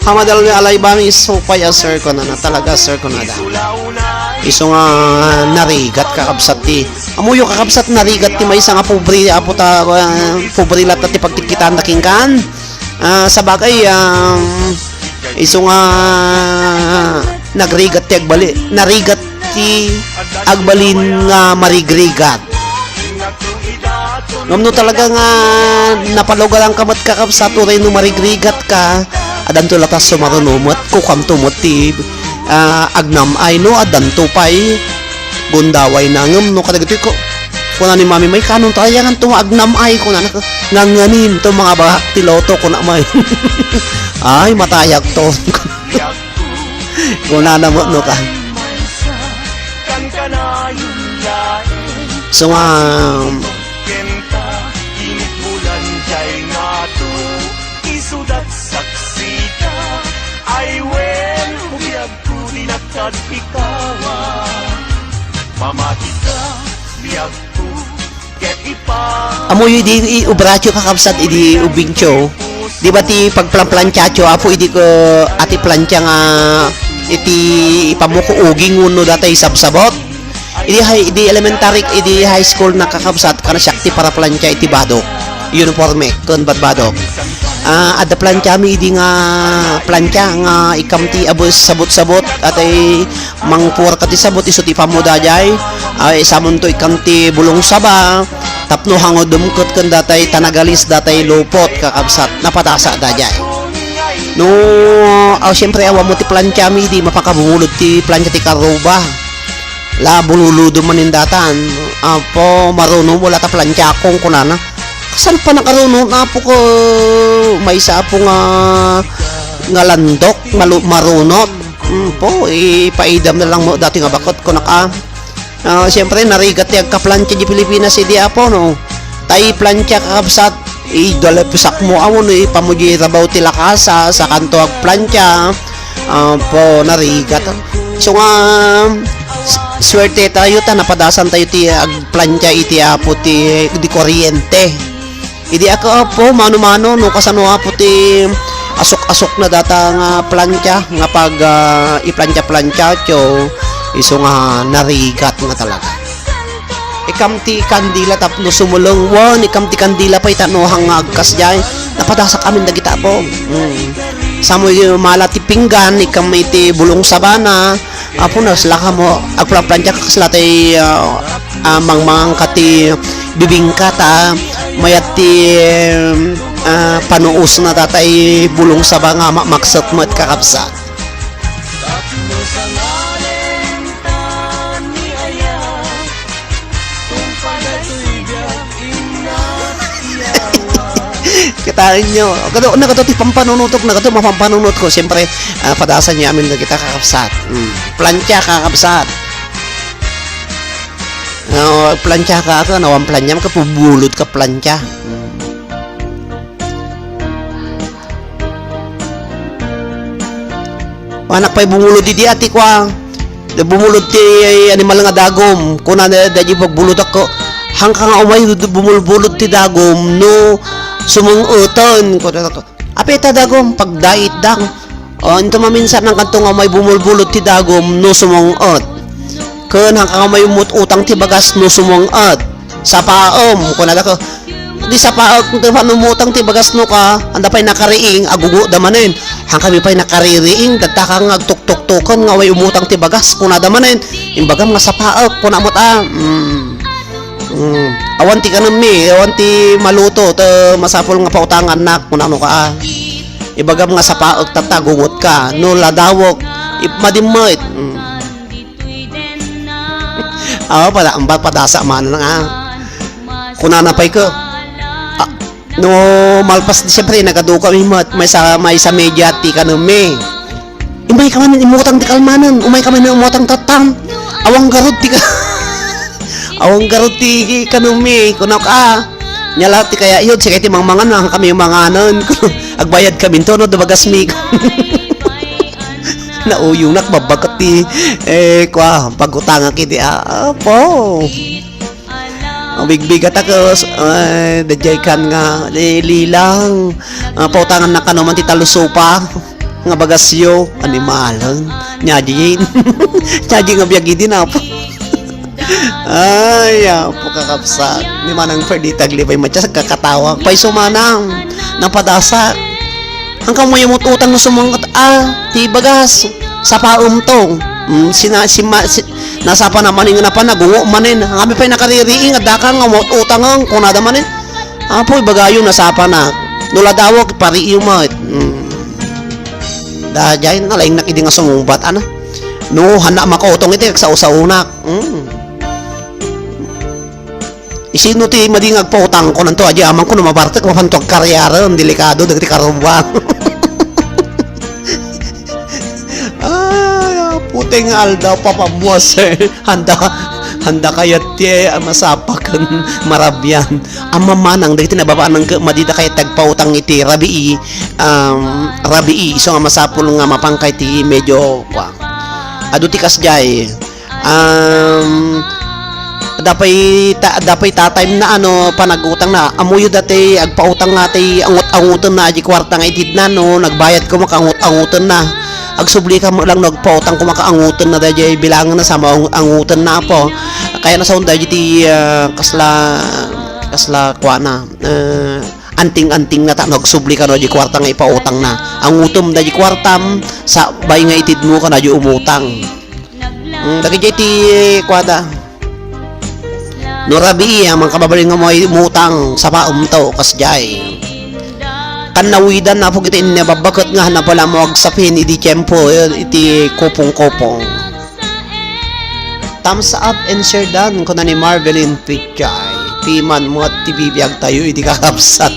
Hamadal nga alaybang, isu pay a, sir, kunana, talaga, sir, kunana. Isu nga narigat, kakabsat, ti. Ammoyo, kakabsat, narigat ti maysa nga pobre, apo ta, uh, pobre latta ti pagkitkitaan da kenka. Ah, sabagay, um, isu nga nagrigat ti agbali-, narigat ti agbalin nga marigrigat. Ngem no talaga nga napalugalanka met, kakabsat, uray no marigrigatka, addanto latta sumaruno met, kukuamto met ti, ah, agnam-ay no addanto pay gundawayna. Ngem no kadagitoy ko, kuna ni Mami May, "Kanon tayo nga tumagnam ay," kunana, "Nganganin to mga bahak ti loto," kuna may. "Ay, matayag to." Kunana met no ka. So nga, Isudat saksita, ay wen, biagko ti nagkadpikawa. Mamatika, biagko, ket ipa. Amoy idi i-, ubratio, kakabsat, idi ubingtio. Di ba ti pagplanplantiatio, apo, idi ko, ati plantia nga iti ipamuko uging wenno datay sabsabot? Idi high, idi elementary, idi high school, nakakabsat, kana siak ti paraplantia iti badok. Uniforme, ken badbadok. Ah, adda plantiami idi nga plantia nga ikam ti abus sabot-sabot, atay mangpuar ka ti sabot, isu ti ipammo daydiay. Ay, samonto ikam ti bulong saba, tapno hangudem ket ken datay tanagalis, datay lupot, kakabsat, napadasa daydiay. No, ah, siyempre, awan mo ti plantiami idi mapakabungulod ti plantia ti karuba. La, bululudom manen datan. Apo, maruno mo la ta plantiakon, kunana. Kasano pa nakaruno na apo ko? Maysa apo nga, nga landok, malu-, marunot. Mm, po, ipaidam na lang mo dati nga bakot, kunak, ah. Ah, siyempre, narigat ti agkaplantia di Pilipinas idi apo, no? Tay plantia, kakabsat, idalepesak mo, awan, no, ipamuji rabaw ti lakasa, sakanto agplantia. Apo, narigat. So nga, s-, suwerte tayo ta napadasan tayo ti agplantia iti apo ti, di kuryente. Idi ako, apo, mano-mano, no, kasano, apo, ti asok-asokna data nga plantia, nga pag, ah, iplantia-plantia, tiyo, isu nga narigat nga talaga. Ikam ti kandila tapno sumuleng, wen, ikam ti kandila pay tapno hang nga agkasdiay. Napadasak amin dagita, apo. Mm. Samoy mala ti pinggan, ikam iti bulong sabana, apo, naslaka mo, agplanplantia ka kasla tay, ah, ah, mangmangan ka ti bibingka ta mayat ti, ah, panuosna ta tay bulong saba nga ma-, makset met, kakabsat. Kitaenyo, kado, nagato ti pampanunotok, nagato mapampanunotek. Siyempre, ah, padasanyo amin dagita, kakabsat. Mm. Plantia, kakabsat. No, plantia ka, ka, nawan planiam ka, pubulod ka plantia. Mm. Anak pay bumulod idi ati ko, ah. Da bumulod ti animal nga dagom. Kuna na, da di pagbulod ako. Hangka nga umay bumulbulod ti dagom, no, sumung-uton. Kuna na, "Apay ta dagom, pagdait dang." O, into maminsan, nang kanto nga umay bumulbulod ti dagom, no, sumung-ut. Ken hangka nga umay umut-utang ti bagas, no, sumung-ut. Sapaem, kuna dako. Di sapaek, ti panumutang ti bagas no ka, anda pay nakariing, agugo da manen. Hangkami pay nakaririing, datta ka nga agtuktuktoken nga way umutang ti bagas, kuna da manen. Imbagam nga sapaek, kuna met a. Mm. Mm. Awan ti kanemmi, awan ti maluto, ta masapul nga pautangannak, kuna no ka. Ibagam nga sapaek, tatta, agugot ka. No ladawek, ip-, madimmet. Mm. Aw, pada-, amba-, padasa man nga. Kunana pay ko, ah, no malpas, siyempre, nagaduka mi met, maysa, maysa media ti kanemmi. Umay ka man, imutang ti kalmanen, umay ka man, imutang tattan. Awan garud ti ka-, awan garud ti kanemmi, kunak a. Nia la ti kayatyo, sika ti mangmangan, hangkami manganen. Agbayad kami, no, no, da bagas mi. Nauyongnak, babbaket ti, eh, kua, pagutangak idi, ah, apo. Bigbigat ako, s-, eh, daydiay kan nga, eh, lilang. Ah, pautangannak kano man ti talusopa nga bagasyo, animalen. Nia diay, nia diay nga biag idi, apo. Ay, apo, kakabsat. Ni Manang Ferdita aglibay, matya, kakatawa. Pay sumanang, napadasak. Ang kamoy amot utang no sumangkat, ah, ti bagas. Sapaem to. Mm, sina-, sima-, si-, nasapa na manen nga napan, nagungo manen. Ang kami pay nakaririing, adda ka nga amot utang, ang kunada manen. Apo, ibagayo, nasapa na. No ladawo, pariiyo met. Mm. Daydiay, nalaingnak idi nga sumungbat, ana. No, handa makautong iti, agsao-saonak. Mm. Isino ti madi nga agpautang ko nanto, adi amanko no mabartek, mapanto agkariaren, delikado, dagiti karubang. Ay, puteng aldaw, papamuas, eh. Handa, handa kayat ti, eh, masapa ken marabian. Ammom manang, dagiti nababaanang ke-, madi da kayat ti agpautang iti rabii, um, rabii, isu nga masapul nga mapankay ti medyo, kua. Adu ti kasdiay, Um, adda pay ta-, adda pay tatayem na, ano, panagutang na. Ammoyo dayta agpautang nga ti angut-angutenna, adi kuarta nga itedna, no, nagbayad ko, makaangut-angutenna. Agsubli ka met lang no agpautang ko, makaangutenna daydiay bilangenna, sa maangut-angutenna, apo. Kayatna sa daydiay ti, ah, kasla, kasla kuana, ah, anting-antingna ta no agsubli ka no adi kuarta nga ipautangna. Angutem daydiay kuartam, sa bay nga itedmo ka no adi umutang. Mm, dagiti ti kuada. No rabii, a, mangkababalin nga umay-, umutang, sapaem to, kasdiay. Kannawidan, apo, iti inna babbaket nga, handa pala mo agsapin, idi tiempo, eh, iti kupong-kupong. Thumbs up and share dan, kuna ni Marvelin Pichay. Piman mo at ti bibiag tayo, idi kakabsat.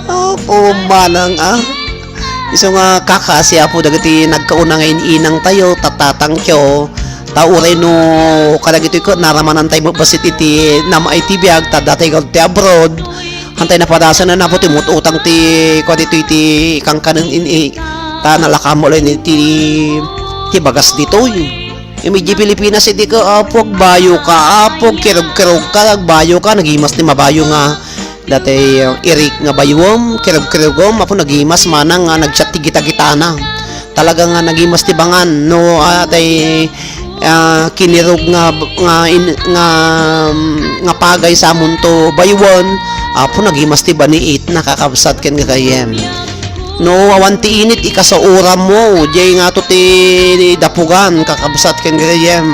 Apo, manang, ah. Isu nga kakasi, apo, dagiti nagkauna nga in-inang tayo, tatatangkyo, ta uray no kadagitoy ket naramanan tayo met bassit iti namay ti biag, ta datay ket ti abroad, hantay napadasan na napo ti mut-utang ti, kua ditoy ti kankanen in-, i-, ta nalaka mo laeng iti, ti bagas ditoy. Immediate Pilipinas, idi ka, apo, agbayo ka, apo, agkirog-kirog ka, agbayo ka, nagimas ti mabayo nga Datay, uh, irik nga bayuem, kirog-kirogem, apo, nagimas manang nga nagsiat ti gita-gitana. Talaga nga nagimas ti bangan, no, ah, tay, ah, kinirog nga, nga in-, nga, nga pagay sa munto bayuen, apo, nagimas ti baniit, nakakabsat ken gagayyem. No, awan ti init, ikasauram mo, diay ngato ti dapugan, kakabsat ken gagayyem.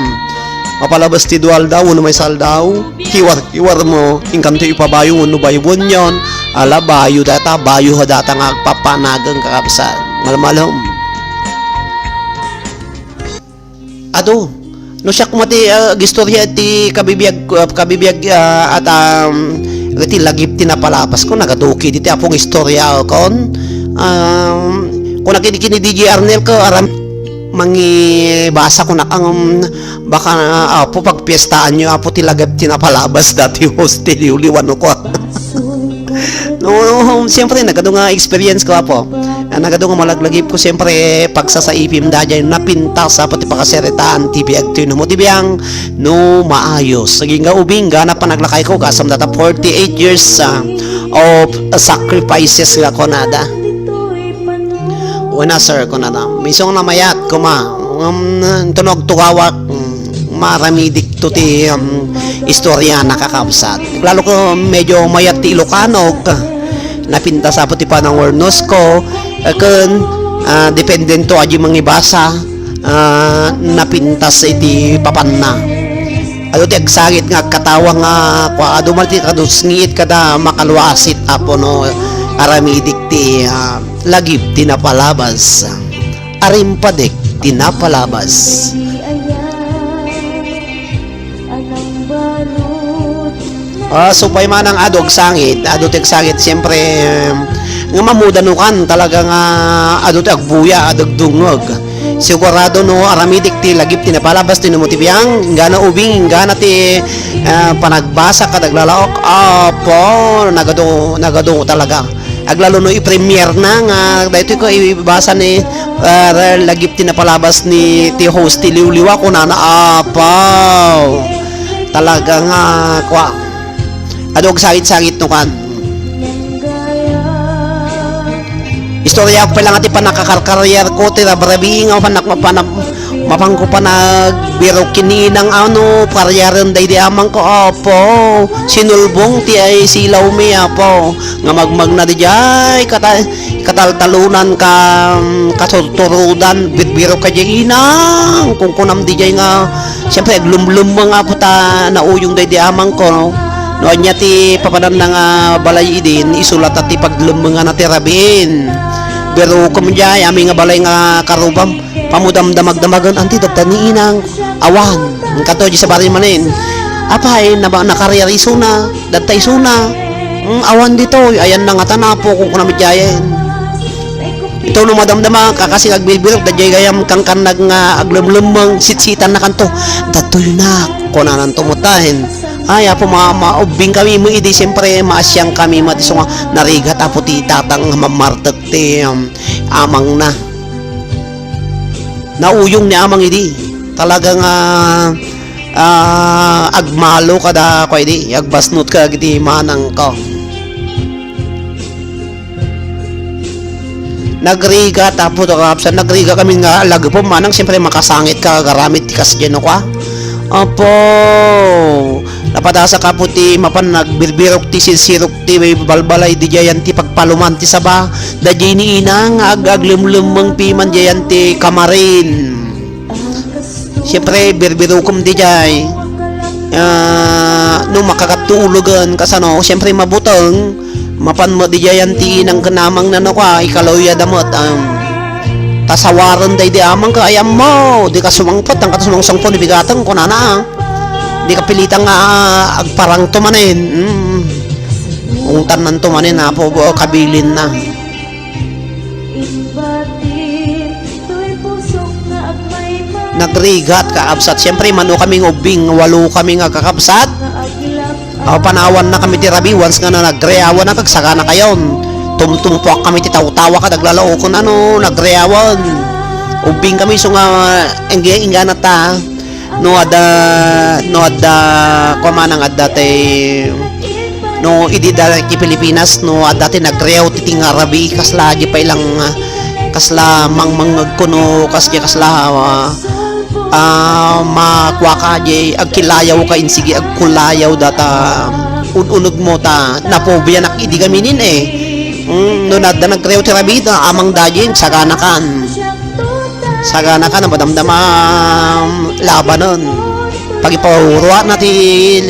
Mapalabas ti dua aldaw wenno maysa aldaw, kiwar-kiwar mo, inkanto ipabayo wenno bayuenyon, ala, bayo data, bayo data nga agpapanagan, kakabsat. Malmalem. Adu, no siak met ti, ah, agistorya ti kabibiag, ah, kabibiag, ah, at, um, iti lagip ti napalabas ko, nagaduki diti apong istorya kon, um, kuna kini, kini D J Arnel ko, aram, mangibasa ko nak, ang, um, Baka, apo, pagpiestaanyo, apo, ti lagip ti napalabas dati hostel, liwliwan ko. No, siyempre, nagadu nga experience ko, apo. Ah, nagadu nga malaglagip ko, siyempre, pagsasaipim daydiay, napintas, apo, ti pakasaritaan ti biag, ti no mo ti biang, no, maayos. Agingga ubing, gana panaglakay ko, gasam data forty-eight years, ah, of sacrifices nga kunada. Una, sir, kunana, misong na mayat, kuma, um, tunog tugawak, um, maramidik to ti, um, istorya nakakabsat. Lalo ko medyo mayat ti Ilocano, napintas apo ti panangurnos ko, eh, ken, ah, dependento aji mangibasa, ah, napintas iti papanna. Adu ti agsangit nga agkatawa nga, kua, adu man ti kadusngiit kada makaluasit, apo, no, aramidik ti, ah, lagip ti napalabas. Arimpadek ti napalabas. Ah, supay manang adu agsangit, adu ti agsangit, siyempre, em, nga mamudanukan talaga nga adu ti agbuya, adu agdungngeg. Sigurado no aramidik ti lagip ti napalabas ti no mo ti biang, inggana ubing, inggana ti, ah, panagbasa kada aglalaok. Apo, nagadu, nagadu talaga. Aglalo no i-premiere na nga daytoy ko ibasa ni, ah, lagip ti napalabas ni ti host ti Liwliwa, kunana, apaw. Talaga nga, kwa. Adu agsangit-sangit no kan. Istorya ko pa lang ti panakakarkaryar ko, ti rabrabi nga panak-, panam-, mapan ko panagbirok ken ni inang ano, karyaren daydi amang ko, apo. Sinulbong ti ay silaw mi, apo. Nga magmagna di jay, kata-, kataltalunan ka, katurturudan, birbirok ka jay inang. Kung kunam di jay nga, siyempre, aglumlum nga apo ta nauyong daydi amang ko. No ania ti papananna nga balay idin, isulat ti paglemmengana ti rabiin. Pero kumdiay, ami nga balay nga karubam, pamudamdamagdamagen, anti dadta ni inang, awan. Kato di sabari manen. Apay, naba-, nakaryar isuna, dadta isuna. Mm, awan ditoy, ayan na nga tanapo, kung kunam diayen. Ito no madamdama, kakasing agbilbilok, da jay gayam kangkannag nga aglemlemmeng, sitsitan na kanto. Datoy na, kunanan to mutahen. Ay, apo, ma-, maubbing kami mo idi, siyempre, maasiang kami, mati, so nga, narigat, apo, ti tatang, mamartek, ti, um, amang na. Nauyong ni amang idi. Talaga nga, ah, agmalo kada, kwa idi, agbasnot ka, iti manang ka. Nagrigat, apo, to, kapsan, nagrigat kami nga lagipom, manang, siyempre, makasangit ka, garamit, ti kas dyan, no, kwa? Apo, napadasa ka po ti mapan nagbirbirok ti sirsirok ti balbalay, di jayan ti pagpaluman ti saba, da jay ni ina nga ag-, aglemlemmeng piman jayan ti kamarin. Siyempre, birbirukom di jay. Ah, no makakatulog, kasano, siyempre, mabuteng. Mapan met di jayan ti inang ken amang na, no, kwa, ikalawya da met, um, tasawaren daydi amang ka, ay ammo, di ka sumangpet, ang kata sumangpet, ibigateng, kunana, ah. Di ka pilitang nga, ah, agparang to manen. Mm. Ungtan nan to manen, apo, bo, kabilin na. Nagrigat, kakabsat. Siyempre, mano kami nga ubbing, walo kami nga kakabsat. Aw, panawan na kami ti rabi, once nga na nagreawan na, kagsaka na kayon. Tumtumpuak kami ti tawtawa, kadaglalao kun ano, nagreawan. Ubbing kami, so nga, ingge-, inggana ta. No adda, no adda, kumanang adda ti, no idi da ti Pilipinas, no adda ti nagreaw ti, ti nga rabi, kasla di pa ilang, ah, kasla mangmangngeg kuno, kas di kasla, ah, ah, makuaka di agkilayaw ka insigi agkulayaw data un-uneg mo ta napobianak idi kami nin, eh. Mm, no adda nagreaw ti rabi, ta amang dayen, sagana kan. Sagana ka na madamdama labanen. Pagiparuruatna ti,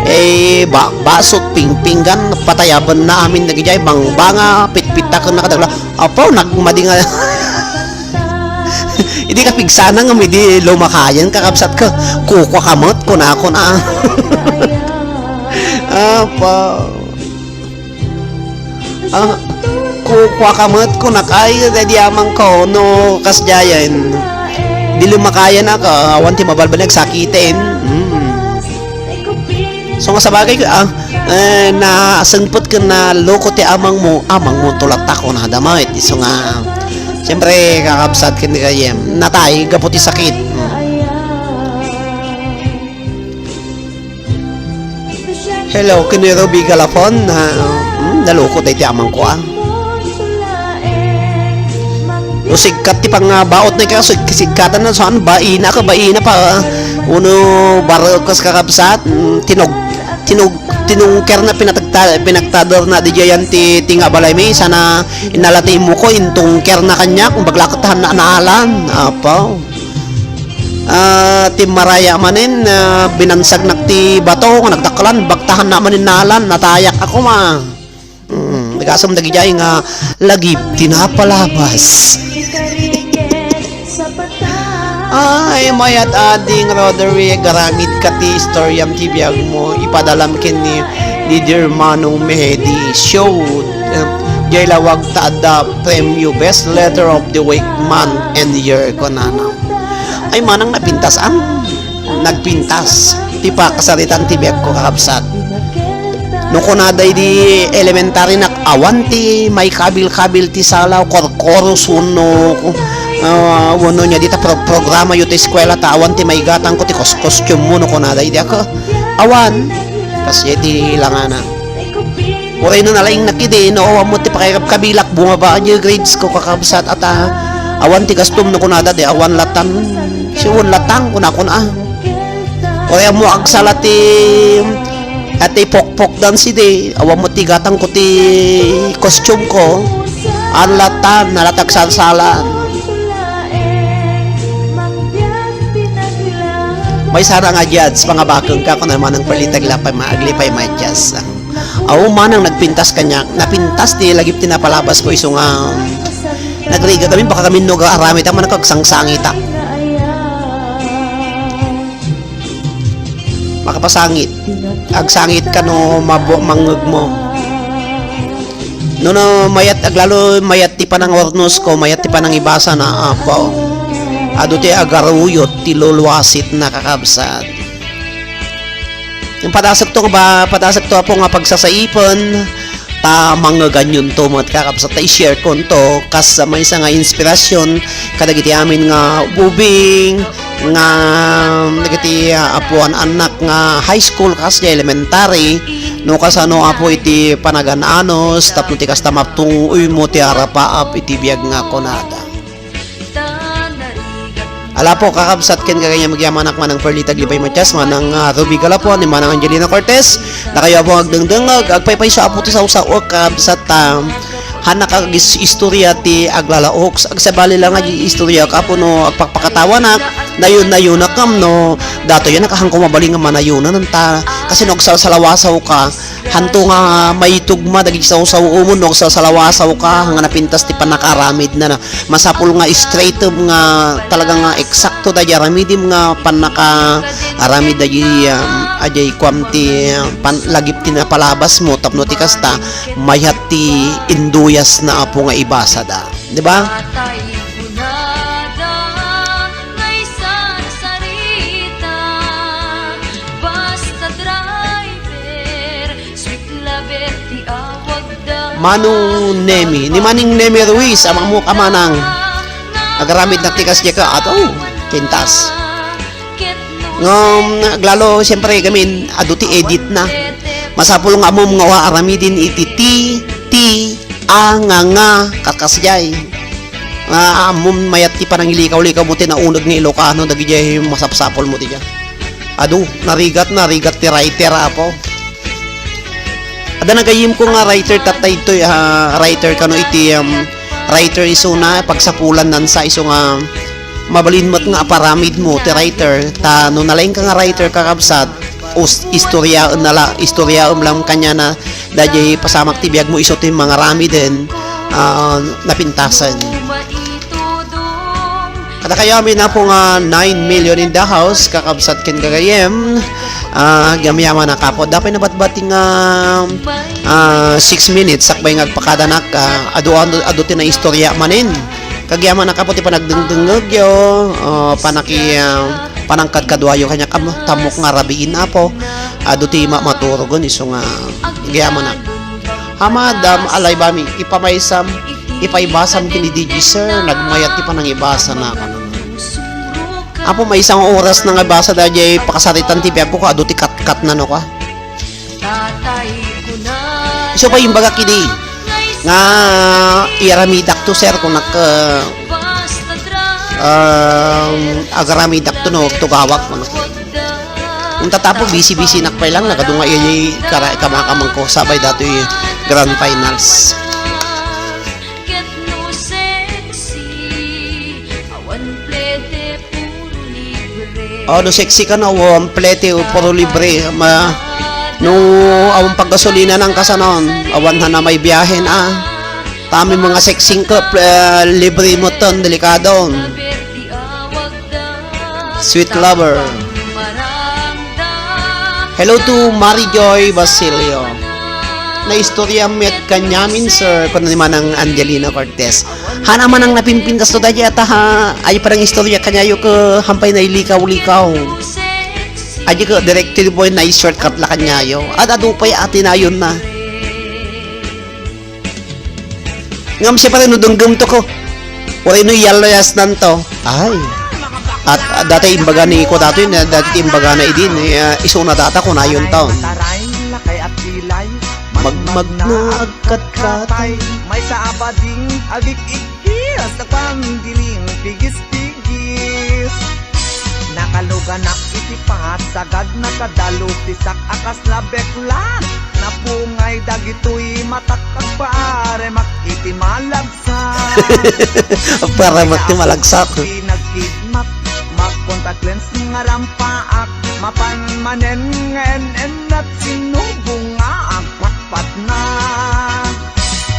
eh, ba-, basot, pingpinggan, patayaben na amin dagijay, bangbanga, pitpittaken na kadagla. Apo, nagmadi nga. Idi kapigsana nga idi lumakayan, kakabsat ka, kukua ka met, kuna, kuna. Apo. Ah, kukua ka met, kunak, ay, ready amang ko, no, kasdiayen. Di lumakayan ako, awan ti mabalbaliag sakiten. Mm. So, nga sabagay, ah, eh, nasengpet ken naloko ti amang mo, amang mo, tulat ako na damay. So nga, siyempre, kakabsat ken di kayem, natay, gapu ti sakit. Mm. Hello, Kinero Bigalafon. Ah, hmm, naloko daydi amangko, ah. No, sigkat ti pangabaot na ka, sig-, sigkatan na, saan, baina ka, baina pa, ah. Uno, barukos kakabsat, hmm, tinug-, tinug-, tinungker na, pinatagta-, pinagtader na, di jayan ti, ti nga balay mi, sana inala ti imuko, intungker na kaniak, kung baglakat han na, naalan, apaw. Ah, ti maraya manen, ah, binansagnak ti bato nga nagdakkelan, baktahanna manen nalan, natayak ako ma. Mm, gasem dagijay nga lagip ti napalabas. Ay, mayat ading Roderick, garamid ka ti istoryam ti biag mo, ipadalam ken ni, ni Dear Manong Mehdi. Showed, eh, jay lawag ta adda premyo Best Letter of the Week Month and Year, kunana. Ay, manang napintas, ang nagpintas ti pakasaritan ti biag ko, kakabsat. No kunada idi elementary nak, awan ti maikabil-kabil ti sala, korkoros wenno, ah, wenno nia dita pro-, programa yu ti eskwela ta awan ti maigatangko ti kos-, costume mo no kunada idi ako. Awan. Kas iti langana. Uray no nalaingnak idi, no awan mo ti pakikabkabilak, bumaba di grades ko kakabsat ata. Awan ti gastom no kunada di awan latan. Siwon latang kuna kuna. Uray mo agsala ti, ati pokpok dan sidi, awan mo ti gatang ko ti costume ko. An latan, nalatag salsalan. May sara nga judge, mga bakeng ka, kung naman ang perlitag lapay, maaglipay, may judge. Aw, manang nagpintas kanya, napintas ti lagip ti napalabas ko iso nga nagrigat amin, baka kami no aramid, ang manang kagsangsangita. Makapasangit. Agsangit ka no mabu-, mangngeg mo. No, no, mayat, aglalo, mayat ti panangurnos ko, mayat ti panangibasa na, apo. Adu ti agaruyot, ti luluasit na kakabsat. Yung padasek to ba, padasek to, apo, nga pagsasaipen, ta mangeganyon to met kakabsat, ta i-share kon to, kas maysa nga inspirasyon, kadagiti amin nga ubing, nga dagiti, ah, apuan annak nga high school kas di elementary, no kasano apo iti panagan-anos, tapno ti kasta maptungoy mo ti arapaap iti biag nga kunada. Ala po, kakabsat ken kagayam, agyamanak manang Perlita Glibay Matias, manang, ah, Ruby Galapuan, ni manang Angelina Cortez, dakayo apo agdengdengag, agpaypayso apo ti sawsaw, kakabsat, ah, Hannak agis-, istorya ti aglalaok. Agsabali lang nga di istorya ka, apo no agpakpakatawanak, nayon-nayonak ngem no, datoy a nakahanko mabalin nga manayonan ta. Kasi no agsalsalawasaw ka, hanto nga maitugma dagiti sawsaw umon no agsalsalawasaw ka, nga napintas ti pannakaaramid na, na. Masapul nga straight nga talaga nga eksakto daydi aramidem nga pannakaaramid daydi, um, ajay kuam ti, um, pan-, lagip ti napalabas mo tapno ti kasta, mayat ti induyas na apo nga ibasada, di ba? Patay kunada nga isan sarita, basta driver, sweet lover ti awagda. Manu Nemi, ni Maning Nemi Ruiz, amang mo kamanang. Agaramid na tikas di ka, ato, kintas. Ngem, aglalo, siyempre, gamin, adu ti edit na. Masapul nga ammom nga aramidin iti ti, ti, a, nga, nga, kakasdiay. Nga ammom mayat ti panangilikaw-likaw mo ti nauneg nga Ilocano, dagidiay masapsapul mo ti dia. Adu, narigat, narigat ti writer, apo. Ada nagayim ko nga writer tatta itoy, ah, writer kano iti, um, writer iso na pagsapulan nan sa iso nga mabalin met nga aparamid mo ti writer. Ta no nalaing ka nga writer, kakabsat, us-, istoryaem na la, istoryaem lang kanya na daydi pasamak ti biag mo iso ti mangaramiden, ah, napintasen. Kada kayo amin na po nga nine million in the house, kakabsat ken gagayem. Ah, agyamanak apo. Dapay nabatbati nga, ah, six minutes, sakbay nga agpakadanak, ah, adu, adu, adu ti naistorya manen. Agyamanak apo ti panagdengdengngegyo, ah, panaki-, ah, panangkadkaduayo kaniak, am-, tamok nga rabiin apo. Adu ti ma-, maturogen isu nga agyamanak. Ha, madam, alay bami, ipamaysam, ipaibasam ken ni D J sir, nagmayat ti panangibasa na, kano. Apo, maysa nga oras na nga ibasa daydiay pakasaritan ti biag ko, adu ti katkat na no ka. Isu pay imbagak idi nga iyaramidak to, sir, kunak, ah, um, agaramidakto no agtugawak, kunak. Ita apo, bisi-bisi nak pay lang, nagadu nga ili kara-, kamakamangko, sabay datoy grand finals. Oh, no sexy ka na, awan plete, puro libre. Ma-, no awan paggasolina nang kasanon, awan na may biyahen, ah. Tami mga sexy ka, pl-, ah, libre mo ton, delikado. Sweet lover. Hello to Mary Joy Basilio. Naistorya met kanyamin, sir, kuno ni Manang Angelina Cortez. Hana man ang napimpintas to daydi ata ha, ay parang istorya kanyayo ke hampay nailikaw-likaw. Adi ko, direct to the point na shortcut la kaniayo. Ad-adu pay a tinayonna. Ngem siapay no dunggem to ko. Uray no iyallayasnan to. Ay. At, at dati imbaga ni ko dati, na dati ti imbagana idi, ni, ah, isuna data ko nayon taon. Magmagna agkatkatay. Maysa a bading agik-ikkis, agpandiling pigis-pigis. Nakaluganak iti pasagad, nakadalo ti sak a kasla beklat. Napungay dagitoy matak, agpaaremak iti malagsak. Agpaaremak ti malagsak. Pinagkidmak, mag-contact lens nga rampaak. Mapan manen nga en-ennat, sinubong nga agpatpatna.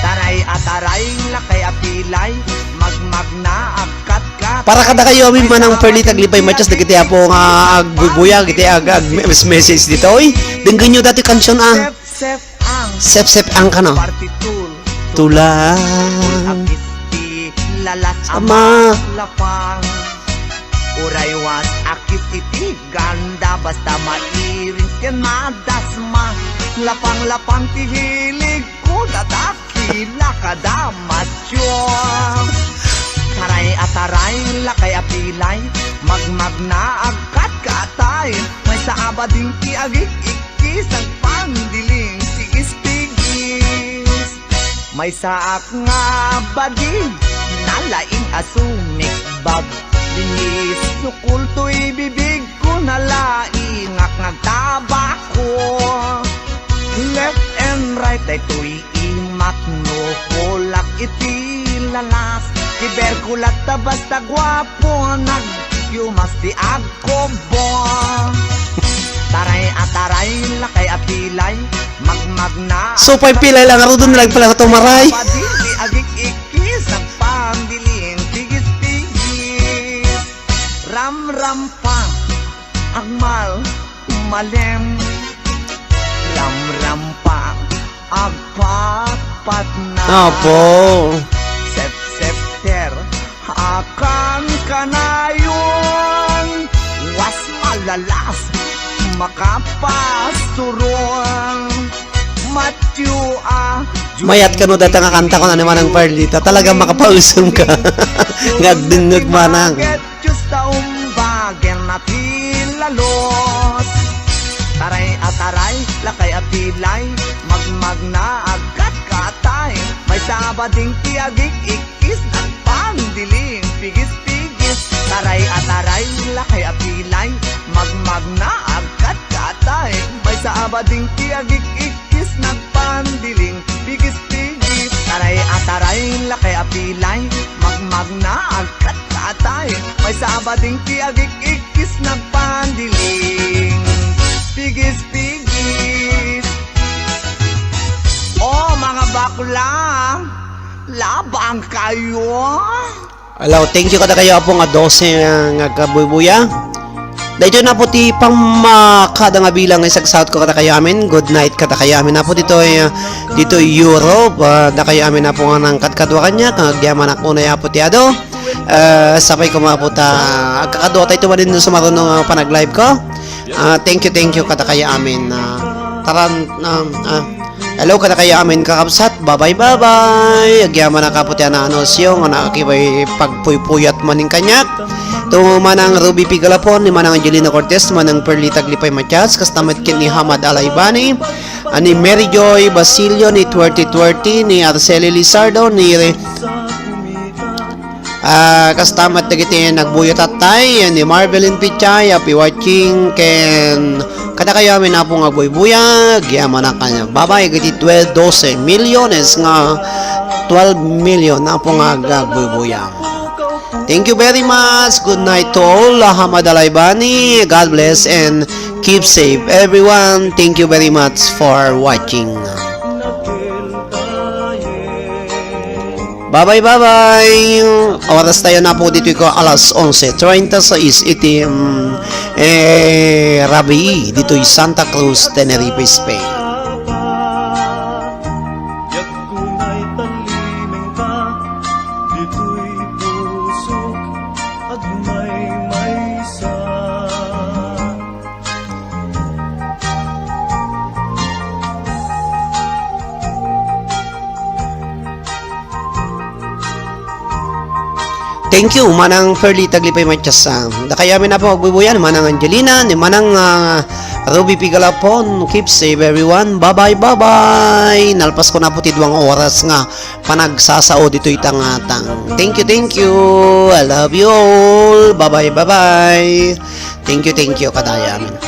Taray a taray, lakay a pilay, magmagna, agkatkat. Para kadakayo amin, Manang Perlita Aglipay Matias, dagiti apo nga agbubuya, dagiti ag-, ag-, mes-, message ditoy. Denggenyo dati kansion, ah. Sep-sep ang. Sep-sep ang kano. Party tool. Tulang. Akis ti lalas ama. Ama. Lapang. Uray was akis iti ganda, basta mairing ken madasma. Lapang-lapang ti hilig ko, dadak. Pila kada matyo. Taray a taray, lakay a pilay, magmagna, agkatkatay. Maysa a bading ti agik-ikkis, agpandiling pigis-pigis. Maysaak nga bading, nalaing a sumikbag. Bihis, sukul toy bibig, Kunalaingak nga agtabako. Left and right daytoy imak no kulak iti lalas. Ti berkulat ta basta guapo, nagyumas ti agkubo. Taray a taray, lakay a pilay, magmagna. So, pay pilay lang, arudon lang pala sa tumaray. Padi ti agik-ikkis, agpandiling pigis-pigis. Ramrampa, agmal, malem. Ramrampa, agpatpatna. Apo. Sepsepter, akan kanayon. Was malalas, makapasurong. Matyo a. Mayat kano data nga kanta ko na ni Manang Perlita. Talaga makapausem ka. Nga agdengngeg manang. Diyos ta umbagen a ti lalos. Taray a taray, lakay a pilay, magmagna, agkatkatay. Maysa a bading ti agik-ikkis, nagpandiling pigis-pigis. Taray a taray, lakay a pilay, magmagna, agkatkatay. Maysa a bading ti agik-ikkis, nagpandiling pigis-pigis. Taray a taray, lakay a pilay, magmagna, agkatkatay. Maysa a bading ti agik-ikkis, nagpandiling pigis-pigis. Oh, mga bakla, labang kayo. Hello, thank you kadakayo, Apo, nga dose nga kabubuya. Daytoy na po ti pammakada nga bilang nga isagsaot ko kadakayo amin. Good night kadakayo amin, Apo, ditoy, ah, ditoy Europe. Ah, dakayo amin, Apo, nga nangkadkadua kaniak, nga agyamanak unay, Apo, ti adu. Ah, sapay koma, Apo, ta agkakadua tayo tumanin sumaruno nga panag-live ko. Ah, thank you, thank you kadakayo amin. Ah, taran-, ah, ah, hello kadakayo amin, kakabsat. Babay, babay. Agyamanak, Apo, ti anaanusyo nga nakakibay pagpuypuyat manen kaniak. To Manang Ruby Pigalapon, ni Manang Angelina Cortez, Manang Perlita Aglipay Matias, kasta met ken ni Hamad Alaibani, ah, ni Mary Joy Basilio, ni Twerty Twerty, ni Arceli Lizardo, ni Re-, Ah, kasta met dagiti nagbuyat tattay, ni Marvelin Pichay, happy watching, ken kadakayo amin, Apo, nga agbuybuya, agyamanak kaniak. Babay, dagiti twelve, dose milyones nga twelve million, Apo, nga ag-, agbuybuya. Thank you very much. Good night to all. Hamad Alaibani. God bless and keep safe, everyone. Thank you very much for watching. Bye-bye, bye-bye. Oras tayo na po dito ko alas onse treinta y seis iti, mm, eh, rabii ditoy Santa Cruz, Tenerife, Spain. Ditoy pusok, agmaymaysa. Thank you, Manang Pearly Taglipay Matias. Ah, dakayamin na po, agbubuyan, Manang Angelina, ni Manang, ah, Ruby Pigalapon. Keep safe, everyone. Bye-bye, bye-bye. Nalpas ko na po ti duang oras nga panagsasao ditoy tangatang. Thank you, thank you. I love you all. Bye-bye, bye-bye. Thank you, thank you, kadayamin.